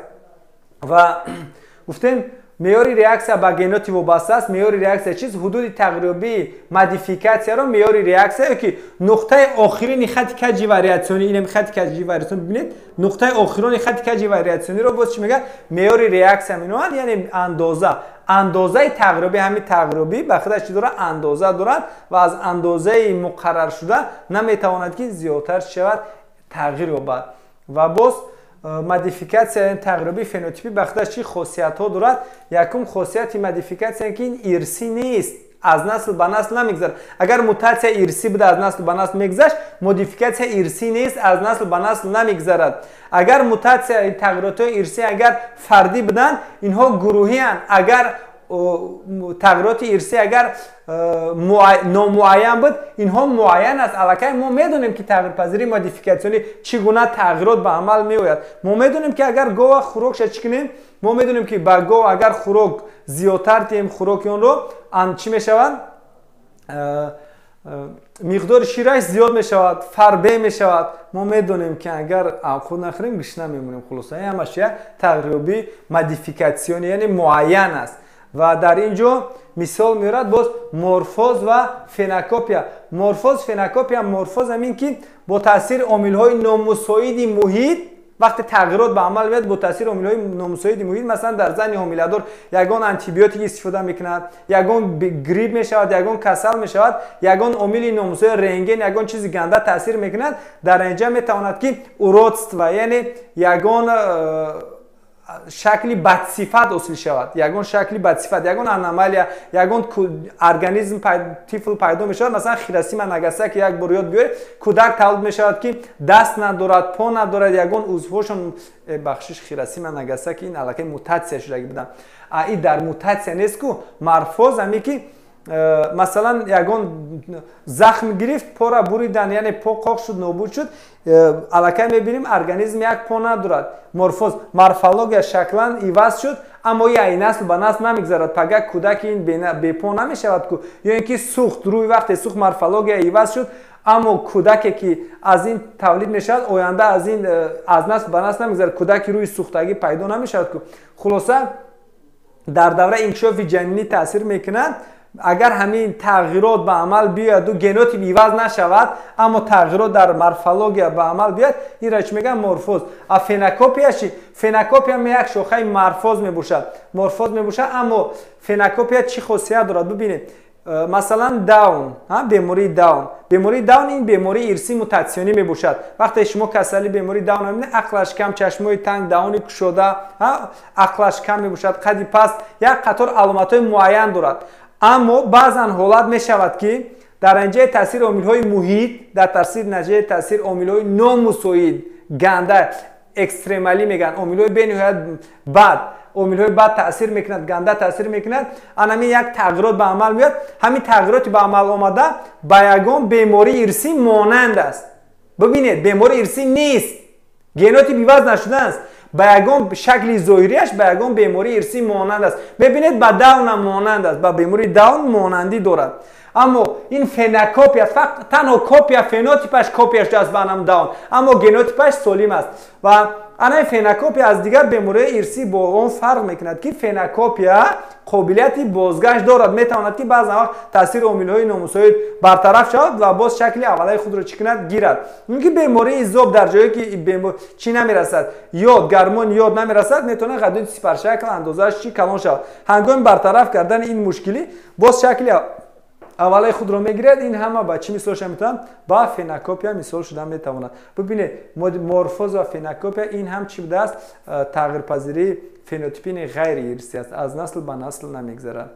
Ва гуфтем меъёри реаксия ба генотип вобаста аст. Меъёри реаксия чист? Ҳудуди тағйирёбии модификатсияро меъёри реаксия, ё ки нуқтаи охирини хати каҷи вариатсионӣ, инам хати каҷи вариатсионӣ бибинед, нуқтаи охирони хати каҷи вариатсиониро боз чӣ мегӯяд? Меъёри реаксия меноманд, яъне андоза. Андозаи тағйирёбӣ, ҳамин тағйирёбӣ ба худаш чӣ дорад? Андоза дорад ва аз андозаи муқарраршуда наметавонад ки зиёдтар шавад, тағйир ёбад. Ва боз модификатсия, яъне тағйирёбии фенотипӣ ба худаш чӣ хосиятҳо дорад? Якум хосияти модификатсия ки ин ирсӣ нест, аз насл ба насл намегзарад. Агар мутатсия ирсӣ буда аз насл ба насл мегзашт, модификатсия ирсӣ нест, аз насл ба насл намегзарад. Агар мутатсия, тағйиротҳои ирсӣ агар фардӣ буданд, инҳо гурӯҳианд. Агар тағйироти ирсӣ агар номуайян буд, инҳо муайян аст. Аллакай мо медонем ки тағйирпазирии модификатсионӣ чӣ гуна тағйирот ба амал меояд. Мо медонем ки агар гова хӯрокша чӣ кунем, мо медонем ки ба гов агар хӯрок зиёдтар диҳем, хӯроки онро чӣ мешавад? Миқдори шираш зиёд мешавад, фарбе мешавад. Мо медонем ки агар худ нахӯрем, гушна мемонем. Хулоса ҳамаш як тағйирёбии модификатсионӣ, яъне муайян аст. Ва дар ин ҷо мисол меорад боз морфоз ва фенокопия. Морфоз, фенокопия. Морфоз ҳамин ки бо таъсири омилҳои номусоиди муҳит Вақте тағйирот ба амал меояд бо таъсири омилҳои номусоиди муҳит, масалан, дар зани ҳомиладор ягон антибиотик истифода мекунад, ягон грипп мешавад, ягон касал мешавад, ягон омили номусоид, рентген, ягон чизи ганда таъсир мекунад, дар инҷа метавонад, ки уродство, яъне ягон шакли бадсифат ҳосил шавад, ягон шакли бадсифат, ягон аномалия, ягон организм, тифл пайдо мешавад. Масалан, Хиросима, Нагасаки як бор ёд биёред: кӯдак таваллуд мешавад, ки даст надорад, по надорад, ягон узвҳошон. Бахшиш, Хиросима, Нагасаки ин аллакай мутатсия шудагӣ буданд, а и дар мутатсия нест ку. Морфоз аме ки масалан, ягон захм гирифт, пора буридан, яъне по қоқ шуд, нобуд шуд, аллакай мебинем, организм як по надорад. Морфоз, морфология шаклан иваз шуд, аммо и насл ба насл намегзарад. Пага кӯдаки ин бепо намешавад ку. Ё ин ки сӯхт, рӯи вақте сӯхт, морфология иваз шуд, аммо кӯдаке, ки аз ин тавлид мешавад, оянда аз ин аз насл ба насл намегзарад, кӯдаки рӯи сӯхтагӣ пайдо намешавад ку. Хулоса, дар давраи инкишофи ҷанинӣ таъсир мекунад. Агар ҳамин тағйирот ба амал биёяду генотип иваз нашавад, аммо тағйирот дар морфология ба амал биёяд, инро чӣ мегӯянд? Морфоз. А фенокопия чи? Фенокопия як шохаи морфоз мебошад, морфоз мебошад. Аммо фенокопия чӣ хосият дорад? Бибинед, масалан, Даун, бемории Даун. Бемории Даун ин бемории ирсии мутатсионӣ мебошад. Вақте шумо касали бемории Даун мебинед, ақлаш кам, чашмои танг, даҳони кушода, ақлаш кам мебошад, қади паст, як қатор аломатҳои муайян дорад. Аммо баъзан ҳолат мешавад, ки дар натиҷаи таъсири омилҳои муҳит, дар натиҷаи таъсири омилҳои номусоид, ганда, экстремалӣ мегӯянд, омилҳои бениҳоят бад, омилҳои бад таъсир мекунад, ганда таъсир мекунад, анамин як тағйирот ба амал меояд. Ҳамин тағйироти ба амал омада ба ягон бемории ирсӣ монанд аст. Бибинед, бемории ирсӣ нест, генотип иваз нашудааст, ба ягон шакли зоҳириаш ба ягон бемории ирсӣ монанд аст. Бибинед, ба Даунам монанд аст, ба бемории Даун монандӣ дорад. Аммо ин фенокопия, танҳо копия, фенотипаш копия шудааст ба анам Даун, аммо генотипаш солим аст. Ва анаи фенокопия аз дигар бемориҳои ирсӣ бо он фарқ мекунад, ки фенокопия қобилияти бозгашт дорад, метавонад, ки баъзан вақт таъсири омилҳои номусоид бартараф шавад ва боз шакли аввалаи худро чӣ кунад? Гирад. Мумкин бемории зоб дар ҷое, ки чӣ намерасад, йод, гормон йод намерасад, метавонад ғадуди сипаршакл андозааш чӣ калон шавад. Ҳангоми бартараф кардани ин мушкилӣ боз шакли аввалаи худро мегирад. Ин ҳама ба чӣ мисол шуда метавонад? Ба фенокопия мисол шуда метавонад. Бибинед, морфоз ва фенокопия ин ҳам чӣ будааст? Тағйирпазирии фенотипини ғайриирсӣ аст, аз насл ба насл намегзарад.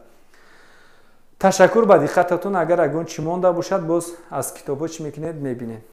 Ташаккур ба диққататон. Агар ягон чӣ монда бошад, боз аз китобҳо чӣ мекунед, мебинед.